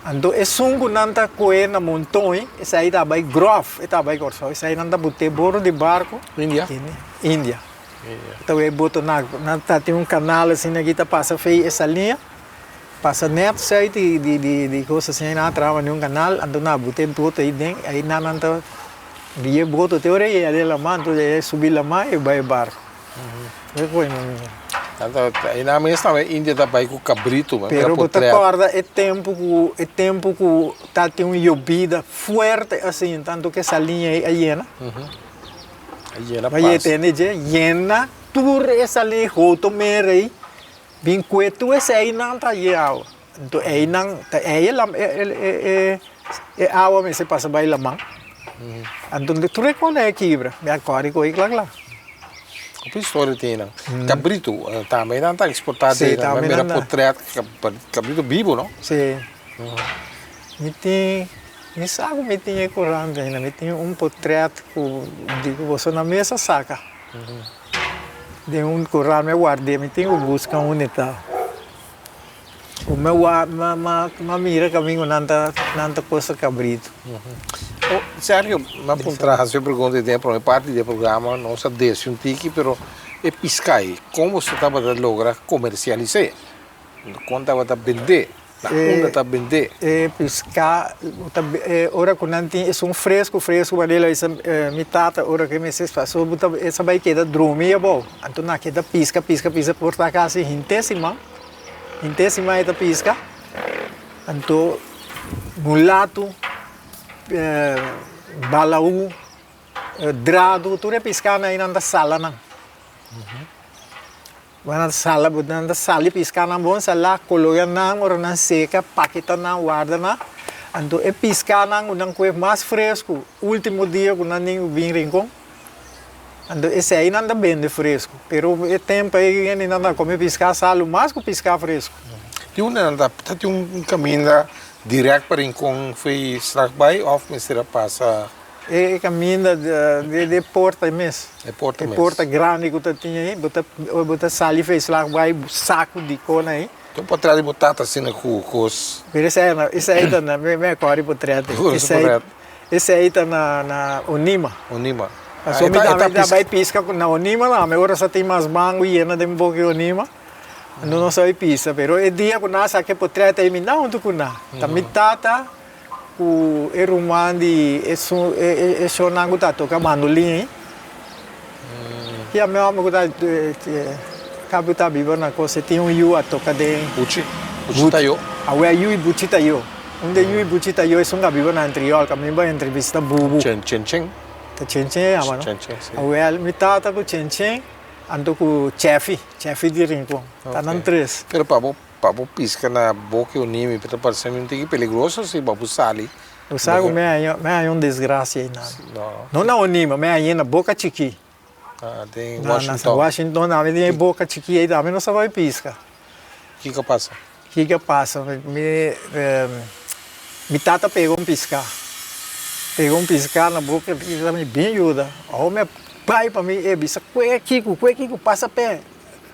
Anto esun ku nan ta kohe na monton ei, esei ta bai gròf, e ta bai Kòrsou. Esei nan ta bot'é boro di barku. India? India. Ta wei boto na nan ta tin un kanal asina ki ta pasa fei e saliña, pasa nèt sùit di di di di kos asina nan a traha manera un kanal anto nan a buta e boto ei den ei nan nan ta bia e boto te ora e yega den laman anto e subi laman e bai e barko. Ei nan mes tambe India ta bai ku kabritu. Pero bo ta kòrda e tempu ku e tempu ku ta tin un yobida fuerte asin tantu ku e saliña ei a yena. A yena pas. Bo tende dje yena tur e saliña hoto mera ei bin kue tur eseinan ta haña awa. Anto einan ta ei e e awa mester pasa bai laman. Anto tur e kos a kibra. Mi a kòrda ku ei kla kla. Hopi historia tin einan. Kabritu tambe nan ta eksportá den nan. Mi a mira potret kabritu bibu no? Si. Mi tin, mi sa ku mi tin e korant ainda. Mi tin un potret ku di ku boso na mes a saka. Den un korant mi a ward'é. Mi tin ku buska unda e ta. Ku mi a mi a mira kaminda ku nan ta nan ta kosa kabritu. Sergio, mi a puntra hasi un pregunta den e prome parti di e programa, nos a desi un tiki, pero e piská ei, kon boso tabata logra komersialis'é? Kon tabata bend'é? Na unda ta bend'é? E piská ora ku nan tin esun fresku fresku manera mi tata ora ku e mester paso bo ta e sa bai keda drumi abou, anto nan a keda piska piska piska por ta kasi henter siman. Henter siman e ta piska, anto mulatu, balaú, dradu, tur e piskanan ei nan ta sala nan. Nan ta sala, nan ta sali piskanan bon salá, kologa nan ora nan seka, paketa nan, warda nan. Anto e piskanan ku nan kue mas fresku, último dia ku nan tin ku bin Rincon. Anto esei nan ta bende fresku, pero e tempu ei hende nan ta kome piská salu mas ku piská fresku. Di unda nan ta ta tin un kaminda dirèkt pa Rincon fo'i Slagbaai òf mester a pasa? E kaminda di e porta mes. E porta mes. E porta grandi ku ta tin ei, bo ta bo ta sali fo'i Slagbaai saku di kona ei. Tur potrèt di bo tata asina ku kos. Pero esei no, esei ta na mi a kòrda e potrèt ei. Esei ta na Onima. Onima. Pasobra mi tambe ta bai piska na Onima tambe, ora sa tin mas mango yena den boki Onima, anto nos a bai pisa. Pero e dia ku nan a saka e potrèt ei mi no huntu ku nan. Ta mi tata ku e ruman di esun e shownan ku ta toka mandolin ei. Ki a mi hòmber ku ta kabi ta biba na kos e tin un yu a toka den. Buchi, Buchi Tayo. Awe a yu i Buchi Tayo. Un de yu i Buchi Tayo esun a biba na Antriol ka mi bai entrevista Bubu. Chen Chen Chen. Ta Chen Chen e yama no? Chen Chen si. Awel mi tata ku Chen Chen anto ku Chefi, Chefi di Rincon. Ta nan tres. Pero pa bo pa bo piska na boki o nimi ta parse mi un tiki peligroso si pa bo sali. Bo sa ku mi haña mi haña un desgrasia einan. No. No na Onima, mi haña na Boka Chikí. Ah, den Washington. Na Washington, ami tin e Boka Chikí ei tambe no sa bai piska. Kiko a pasa? Kiko a pasa? Mi mi tata pega un piská. Pega un piská na Boka Chikí, mi bin yuda. Awor mi a bai pa mi e bisa kue kiko, kue kiko pasa p'e.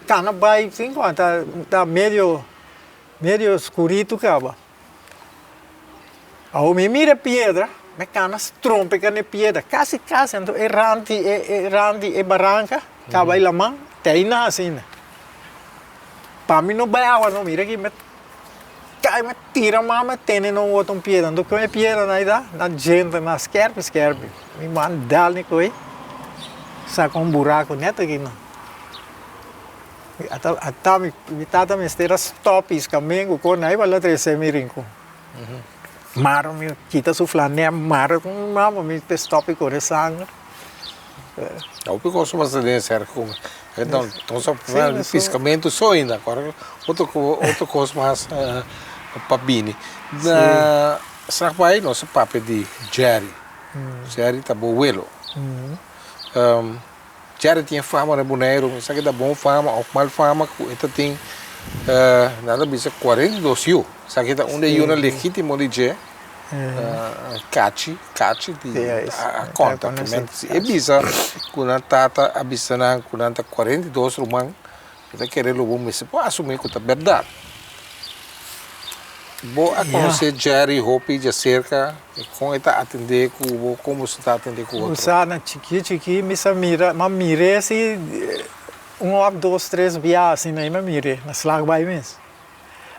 Kana bai sin ku ta ta medio medio skuritu kaba. Awor mi mira e piedra, mi kana strompeka na e piedra kasi kasi anto e rand di e e rand di e baranka kaba e laman te aina asina. Pa mi no bai awa no mira aki mi kai mi tira man mi tene na un otro piedra anto kon e piedranan ei ta nan djente nan skerpi skerpi mi man dal ni koe saka un buraku net aki nan. Ata mi tata mester a stop piskamentu ku nan tabata trese mi rincon. Mara mi kita su flanel mara ku mi mama mi ta stop di kore sanger. Hopi kos ku pasa den ser ku nos a papia di piskamentu so ainda akor otro kos mas pa bini. Na Slagbaai nos a papia di Jerry. Jerry ta bo welo. Jerry tin e fama na Boneiru, mi sa ke ta bon fama of mal fama ku e ta tin nan ta bisa 42 yu. Sa ke ta un de yunan legítimo di dje, Kachi, Kachi di a konta. Si e bisa ku nan tata a bisa nan ku nan ta 42 ruman, Mi ta kere lo bo mester por asumí ku ta bèrdat. Bo a konosé Jerry hopi djaserka i kon e ta atendé ku bo, kon boso ta atendé ku otro? Bo sa na chikí chikí mi sa mira, m'a mir'é si Un òf dos tres bia asina ei mi a mir'é na Slagbaai mes.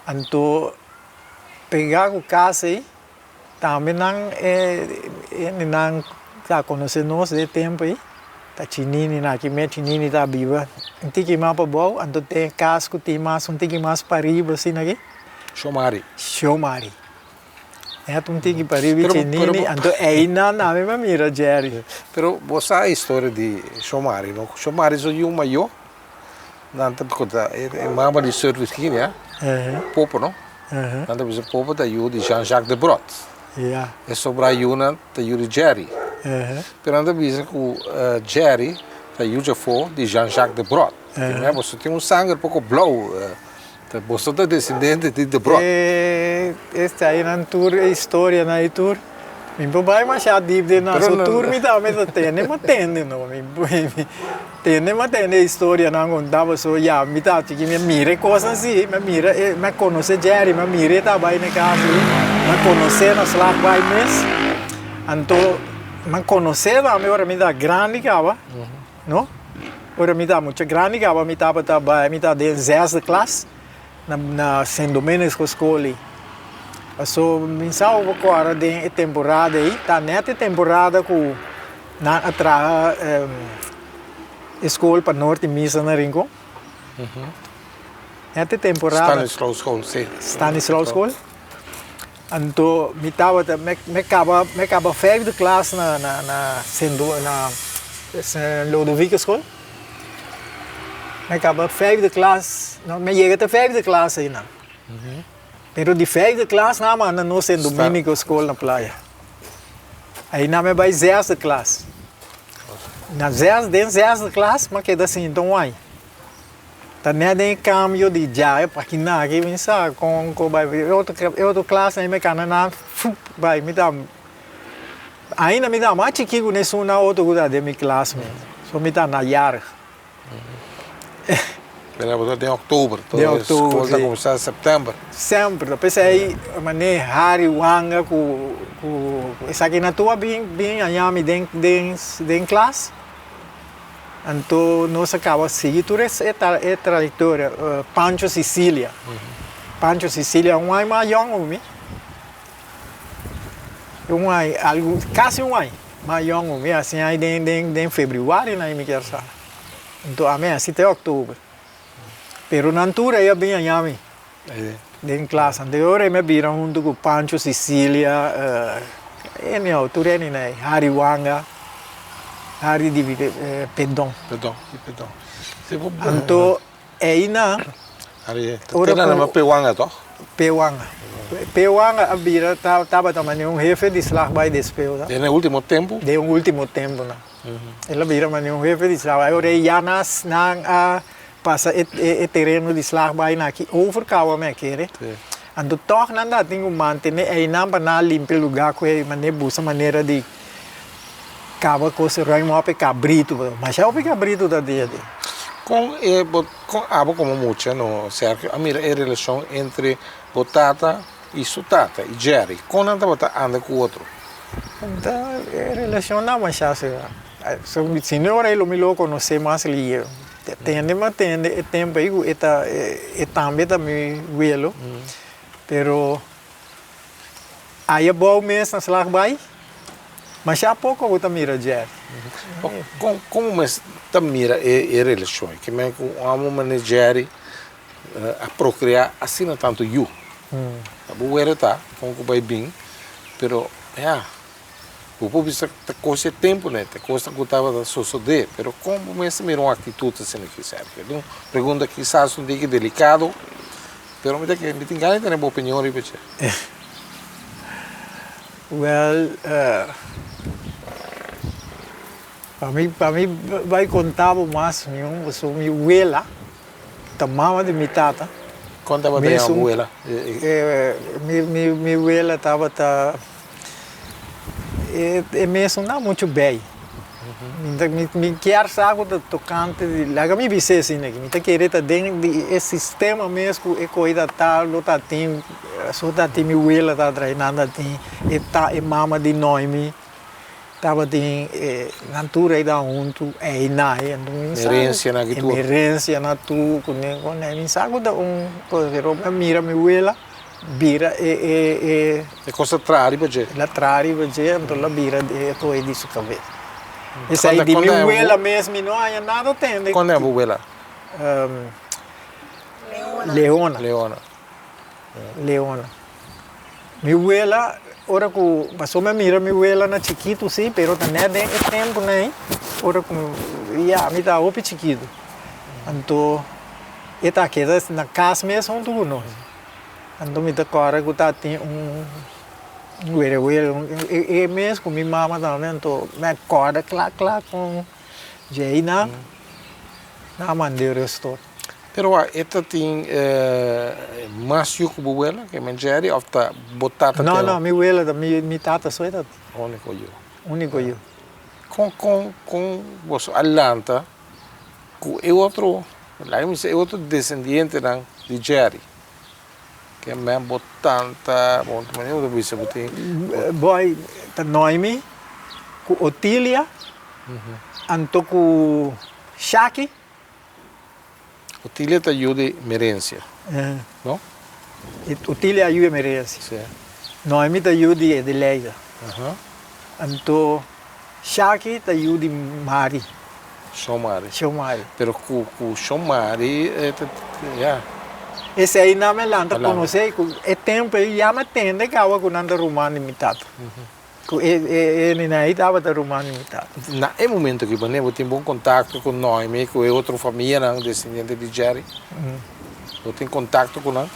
Anto pegá ku kas ei tambe nan e hendenan ta konosé nos den e tempu ei, ta Chinini na aki mes Chinini ta biba un tiki mas pabou anto tin e kas ku tin mas un tiki mas pariba asina aki. Shomari. Shomari. Net un tiki pariba i Chinini anto einan ami mi a mira Jerry. Pero bo sa e historia di Shomari no? Shomari su yu mayor nan ta konta e mama di Sir Virginia, Popo no? Nan ta bisa Popo ta yu di Jean Jacques Debrot. E sobra yunan ta yu di Jerry. Pero nan ta bisa ku Jerry ta yu djafó di Jean Jacques Debrot. Boso tin un sanger poko blou. Ta boso ta desendente di Debrot. E eseinan tur e historianan ei tur mi por bai masha dip den nan so tur mi tambe ta tende ma tende no mi tende ma tende e historianan konta paso ya mi ta chiki mi a mira e kosnan si mi a mira e mi a konosé Jerry mi a mira e ta bai na e kas ei mi a konosé na Slagbaai mes anto mi a konosé tambe ora mi ta grandi kaba. No? Ora mi ta mucha grandi kaba mi tabata bai, mi ta den zesde klas na na Sint Dominicus school ei. Paso mi sa obo kòrda den e temporada ei, ta nèt e temporada ku nan a traha e skol pa Norte Misa na Rincon. Nèt e temporada. Stanislaus school, si. Stanislaus school. Anto mi tabata, mi kaba, mi kaba vijfde klas na na na Sint na Sint Lodovicus school. Mi kaba vijfde klas, no, mi yega te vijfde klas einan. Pero di vijfde klas nan a manda nos Sint Dominicus school na Playa. Einan mi bai zesde klas. Na zes, den zesde klas mi a keda sinta un aña. Ta net den e cambio di djae pa kina aki mi sa con con bai e otro e otro klas nan mi cana nan fup bai mi ta ainda mi ta mas chiki ku esun nan otro ku ta den mi klas mes so mi ta na jarig. Pero bo ta den oktober den oktober skol ta kuminsá september. Semper ta p'esei manera Harry Wanga ku ku esaki nan tur a bin bin haña mi den den den klas. Anto nos a kaba sigui tur e e trayektoria. Pancho Sicilia. Pancho Sicilia un aña mas yòn ku mi. Un aña, algu, kasi un aña mas yòn ku mi. Asina ai den den den febrüari nan mi kier sa. Anto ami hasi te òktober. Pero nan tur ei a bin haña mi den klas. Anto e ora ei mi a bira huntu ku Pancho Sicilia, anyhow tur eni nan ei, Harry Wanga, Harry di Pedon. Pedon, di Pedon. Anto einan ora ku. Te nan Pe Wanga toch? Pe Wanga. Pe Wanga a bira tabata manera un hefe di Slagbaai despues. Den e ultimo tempu? Den e ultimo tempunan. El a bira manera un hefe di Slagbaai. Ora ei ya nan a pasa e e tereno di Slagbaai na aki over kawa mi a kere. Anto tòg nan ta tin ku mantené einan pa nan a limpia lugá ku e manera buska manera di kaba kos ruim òp e kabritu. Masha hopi kabritu ta dia di. Kon e bo kon abo komo mucha no Sergio a mira e relashon entre bo tata i su tata i Jerry? Kon nan tabata anda ku otro? E relashon nan masha sera. Si no ora ei lo mi lo konosé mas lieu. Tende mi a tende e tempu ei ku e ta e tambe ta mi welo, pero aya bou mes na slag bai, masha poko bo ta mira dje. Kon komo mes ta mira e e relashon ei? Ke men ku un amo manera Jerry a prokreá asina tantu yu. Ta bo were ta kon ku bai bin, pero ya. Bo por bisa ta kos e tempu ne, ta kosnan ku tabata sosodé, pero kon bo mester mira un aktitut asina aki, Sergio? Ta un pregunta kisas un tiki delikado, pero mi ta kere, mi tin gana di tene bo opinion riba dje. Wèl, pa mi, pa mi bai konta bo mas mihó, pasobra mi wela ta mama di mi tata. Kon tabata yama bo wela? Mi, mi, mi wela tabata. E mesun nan muchu bei. Mi kier sa ku ta tokante di laga mi bis'é asina aki. Mi ta kere ta den di e sistema mes ku e koi ta ta lo ta tin so ta tin mi wela ta trae nan ta tin e ta e mama di Noemi. Tabatin e nan tur ei ta huntu ei na ei anto mi sa Herencia na ki tur. E herencia na tur ku ne ku ne mi sa ku ta un kos pero mi a mira mi wela bira e e e. E kos a traha riba dje. El a traha riba dje anto el a bira e koe di su kabes. Esei di mi wela mes mi no haña nada tende. Kon e bo wela? Leona. Leona. Leona. Mi wela, ora ku pasobra mi a mira mi wela na chikitu si, pero ta nèt den e tempunan ei, ora ku ya mi ta hopi chikitu. Anto e ta keda na kas mes huntu ku nos. Anto mi ta kòrda ku ta tin un werewere, e mes ku mi mama tambe, anto mi a kòrda kla kla kon djei nan a mand'é restort. Pero wak, e ta tin mas yu ku bo wela ke men Jerry of ta bo tata No, no, mi wela ta mi tata so e ta tin. Úniko yu. Úniko yu. Kon, kon, kon boso a lanta ku e otro, laga mi bisa e otro desendientenan di Jerry? Ke men bo tanta, bo manera bo ta bisa bo tin. Boy, ta Noemi ku Otilia, anto ku Shaki. Otilia ta yu di Merencia, no? Otilia a yu di Merencia. Sí. Noemi ta yu di Edeleida. Anto Shaki ta yu di Mari. Shon Mari. Shon Mari. Pero ku ku Shon Mari ta ya. Esei nan me lanta konosé ku e tempu ei ya mi a tende kaba ku nan ta ruman di mi tata. Ku e e nina ei tabata ruman di mi tata. Na e momento aki manera bo tin bon kontakto ku Noemi ku e otro famianan desendiente di Jerry? Bo tin kontakto ku nan?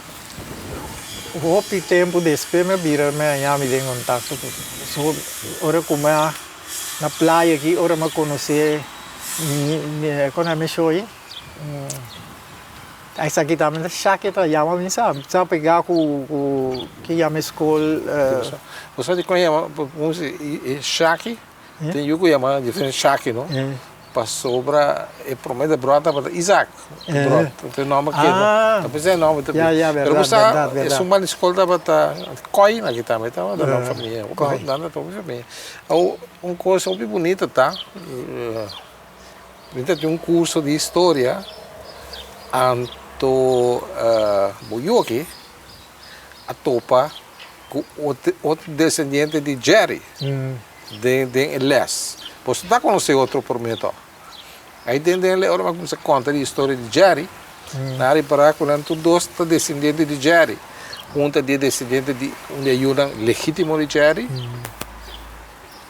Hopi tempu despues mi a bira mi a haña mi den kontakto ku so ora ku mi a na playa aki ora mi a konosé mi mi kon a mi shoi? Esaki tambe ta shaki ta yama mi sa sa pega ku ku ki yama e skol. Bo sa dikon yama e shaki? Tin yu ku yama diferente shaki no? Pasobra e prome de bròt tabata Isaac bròt ta e nòmber ke ta pensá e nòmber ta bin pero bo sa esun banda di skol tabata Koi na ki tambe tabata nan famia nan ta hopi famia awor un kos hopi bunita ta. Mi ta tin un curso di historia, anto bo yu aki a topa cu otro descendiente di Jerry den e les. Boso ta conoce otro prome to. Ahí den den ora mi a cuminsa conta di historia di Jerry, nan a ripara cu nan tur dos ta descendiente di Jerry. Un ta di e descendiente di un di e yunan legitimo di Jerry.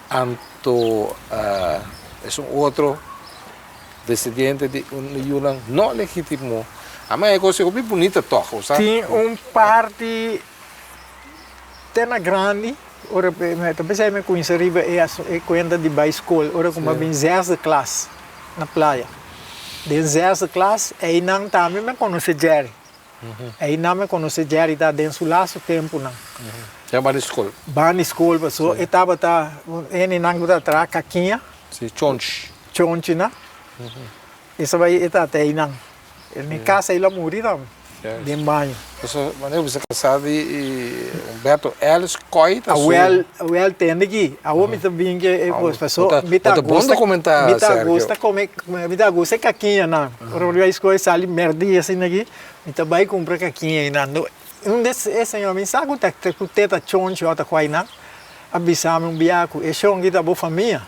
Anto esun otro descendiente di un yunan no legitimo. Ama e cos hopi bunita toch, bo sa? Tin un parti te na grandi, ora mi ta pensá mi cuminsa riba e cuenta di bay scol, ora cu mi a bin zesde klas na playa. Den zesde klas eynan tambe mi a conoce Jerry. Einan mi konosé Jerry ta den su lastu tempunan. Ya ban di skol. Ban di skol paso e tabata un hende ku ta traha kakiña. Si, chonchi. Chonchinan. Esa bai e tata einan. Mi kasa el a muri tambe den baño. Paso manera bo bisa kasá di Humberto Ellis Kooi ta su. Awel, awel tende aki. Awor mi ta bin ke e kos paso mi ta gusta mi ta gusta kome mi ta gusta e kakiñanan. Ora mi bai skol sali mèrdia asina aki mi ta bai kumpra kakiña einan. Un des e señor mi sa ku ta ku te ta chonchi òf ta kua einan a bisa mi un bia ku e shon aki ta bo famia.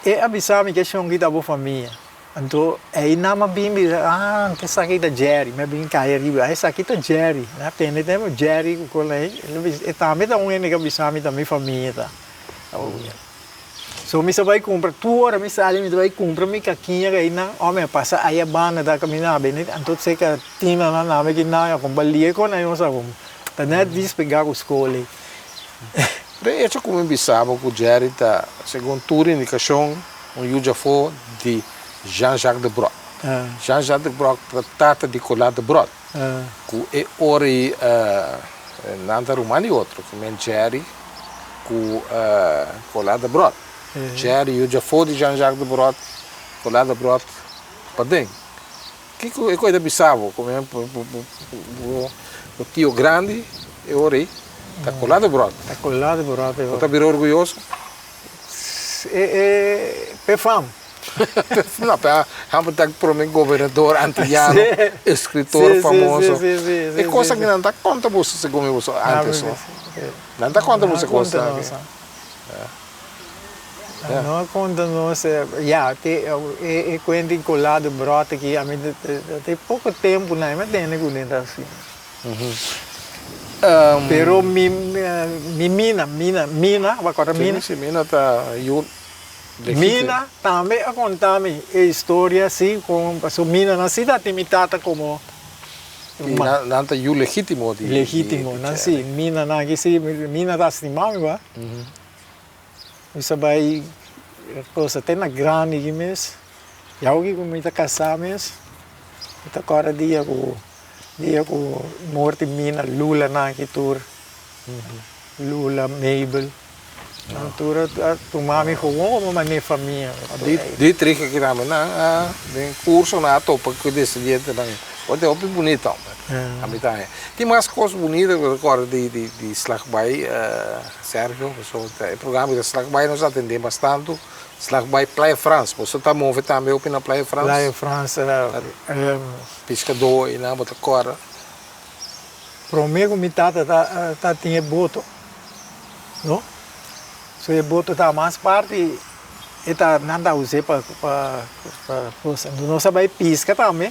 E a bisa mi ku e shon aki ta bo famia. Anto einan mi a bin bisa, ah, anto esaki ta Jerry. Mi a bin kai ariba, ah, esaki ta Jerry. Mi a tende tempu Jerry ku kos ei. E tambe ta un hende ku a bisa mi ta mi famia ta. So mi sa bai kumpra, tur ora mi sali mi ta bai kumpra mi kakiña einan. Ora mi a pasa aya banda ta kaminda bini, anto seka tina nan nami ki nan a kumpra lie kon ei nos a kumpra. Ta net dispegá ku skol ei. De echo ku mi bisa bo ku Jerry ta, segun tur indikashon, Un yu djafó di Jean-Jacques de Brot. Jean-Jacques de Brot ta tata di Colas de Brot. Ku e ora ei nan ta ruman di otro, ku men Jerry ku Colas de Brot. Jerry yu djafó di Jean-Jacques de Brot, Colas de Brot paden. Kiko e koe ta bisa bo? Ku men bo tio grandi e ora ei. Ta Colá Debrot. Ta Colá Debrot. Bo ta bira orguyoso? E e p'e fam. No, p'e hamber ta prome gobernador antiyano, escritor famoso. E cosa ki nan ta konta boso segun mi boso antes no. Nan ta konta boso e cosnan aki. Nan no a konta nos, ya, te e kuenta di Colá Debrot aki, ami te poko tempu nan mi a tende ku nan ta asina. Pero mi mi mina, mina, mina, bo a kòrda mina? Si, mina ta yu legítimo. Mina tambe a konta mi e historia si kon pasobra mina nan si ta tin mi tata komo ruman. I nan ta yu legítimo di. Legítimo, nan si, mina nan aki si, mina ta stima mi ba. Mi sa bai cosa te na grandi aki mes, ya oki ku mi ta kasá mes, mi ta kòrda dia ku dia ku morti mina Lula nan aki tur, Lula, Mabel, nan tur a tuma mi gewoon komo manera famia. Dietrich aki tambe nan a den curso nan a topa ku descendientenan. Bo ta hopi bunita homber. Ami ta haña. Tin mas kos bunita ku ta kòrda di di di Slagbaai Sergio pasobra e programa di Slagbaai nos atendé bastantu. Slagbaai Playa Frans. Boso ta move tambe hopi na Playa Frans? Playa Frans Piskadó einan bo ta kòrda. Promé ku mi tata ta ta tin e boto no. So e boto ta mas parti e ta nan ta us'é pa pa pa cosa. Nos a bai piska tambe.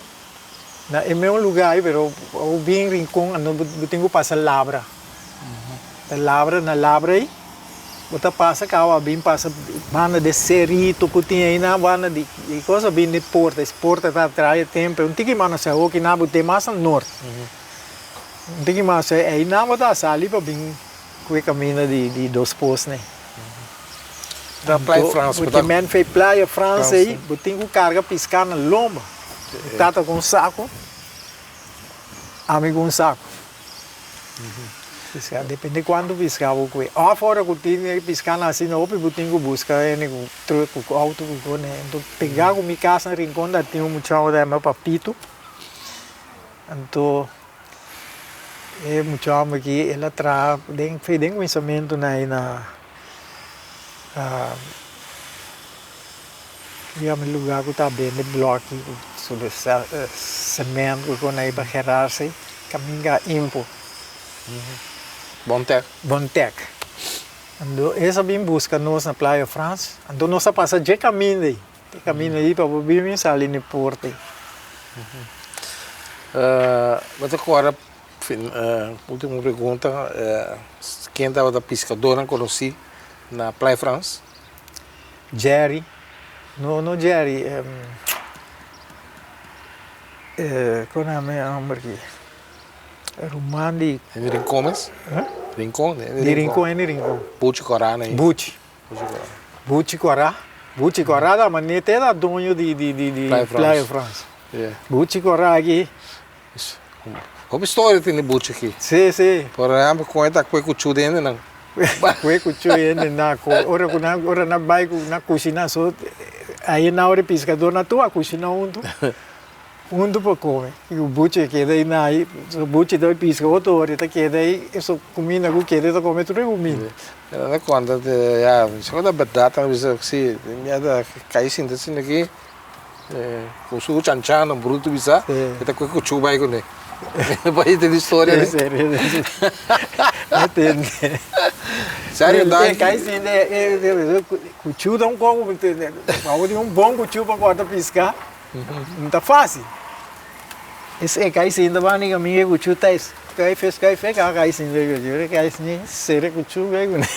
Na e meun luga ei pero bo bin Rincon anto bo tin ku pasa Labra. Ta Labra na Labra ei bo ta pasa kaba a bin pasa banda di e serito ku tin ei na banda di e cosa bin di porta es porta ta trae tempe un tiki mas nos awo kina bo te mas al nort un tiki mas ei nan bo ta sali pa bin ku e kaminda di Dos Posnan. Ta Playa Frans. Bo tin men fe Playa Frans ei bo tin ku karga piska na lomba. Mi tata ku un saku, ami ku un saku. Piska, depende kuantu piska bo kue. Òf ora ku tin e piskanan asina hopi bo tin ku buska hende ku trùk, ku outo, ku kone. Anto pegá ku mi kas na Rincon ta tin un muchacho ku ta yama Papito. Anto e muchacho aki el a traha den den kuminsamentunan ei na. Yama e lugar ku ta bende bloki ku cement ku kon ei pa gerarse kaminga impo. Bontek. Bontek. Anto es a bin buska nos na Playa Frans. Anto nos a pasa dje kaminda ei. E kaminda ei pa bo bin bin sali na e porta ei. Bo ta kòrda Ultimo pregunta, ken tabata piskadornan konosí na Playa Frans? Jerry, no no Jerry, kon nan e homber aki? Ruman di. Henry Rincon mes? Rincon? Di Rincon, Henry Rincon. Buchi Kòrá na ei. Buchi. Buchi Kòrá. Buchi Kòrá ta manera te ta doño di di Playa Frans. Buchi Kòrá aki. Hopi storia tin di buchi aki. Sí, sí. Por ehempel, kon e ta kue kuchu di hendenan. Kue kuchu di hendenan. Ora ku nan, ora nan bai ku nan kushina so, ahi nan ora e piskadornan tur a kushina huntu, huntu pa kome. I ku buchi a keda ei nan ahi, so buchi ta bai piska otro ora e ta keda ei, e so kuminda ku keda e ta kome tur e kuminda. Nan ta konta, ya, si ku ta bèrdat nan bisa si, mi a ta kai sinta asina aki. Ku su chanchan nan brutu bisa, e ta kue kuchu bai kuné. Bai tende historia ni? Serio danki. Kai sinde kuchu ta un kos ku bo tin un bon kuchu pa kòrta piska, no ta fásil. Esei kai sinta banda di kaminda e kuchu ta skuif skuif kai sinta e kuchu kai sinta sera kuchu bai kuné.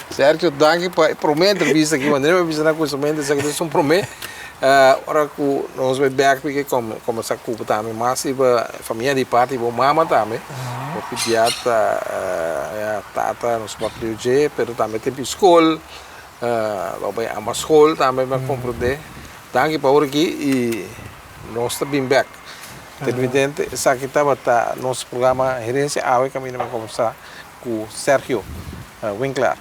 Sergio, danki pa e prome entrevista aki. Wanneer mi a bisa na kuminsamentu esaki ta esun prome. Ora ku nos bai bek mi ke kombersa ku bo tambe mas riba e famia di parti di bo mama tambe. Hopi bia ta ya tata nos papia di dje pero tambe tempu di skol. Lo bai amba skol tambe mi a komprende. Danki pa ora aki i nos ta bin bek. Televidente esaki tabata nos programa Herencia Awe kaminda mi a kombersa ku Sergio Winklaar.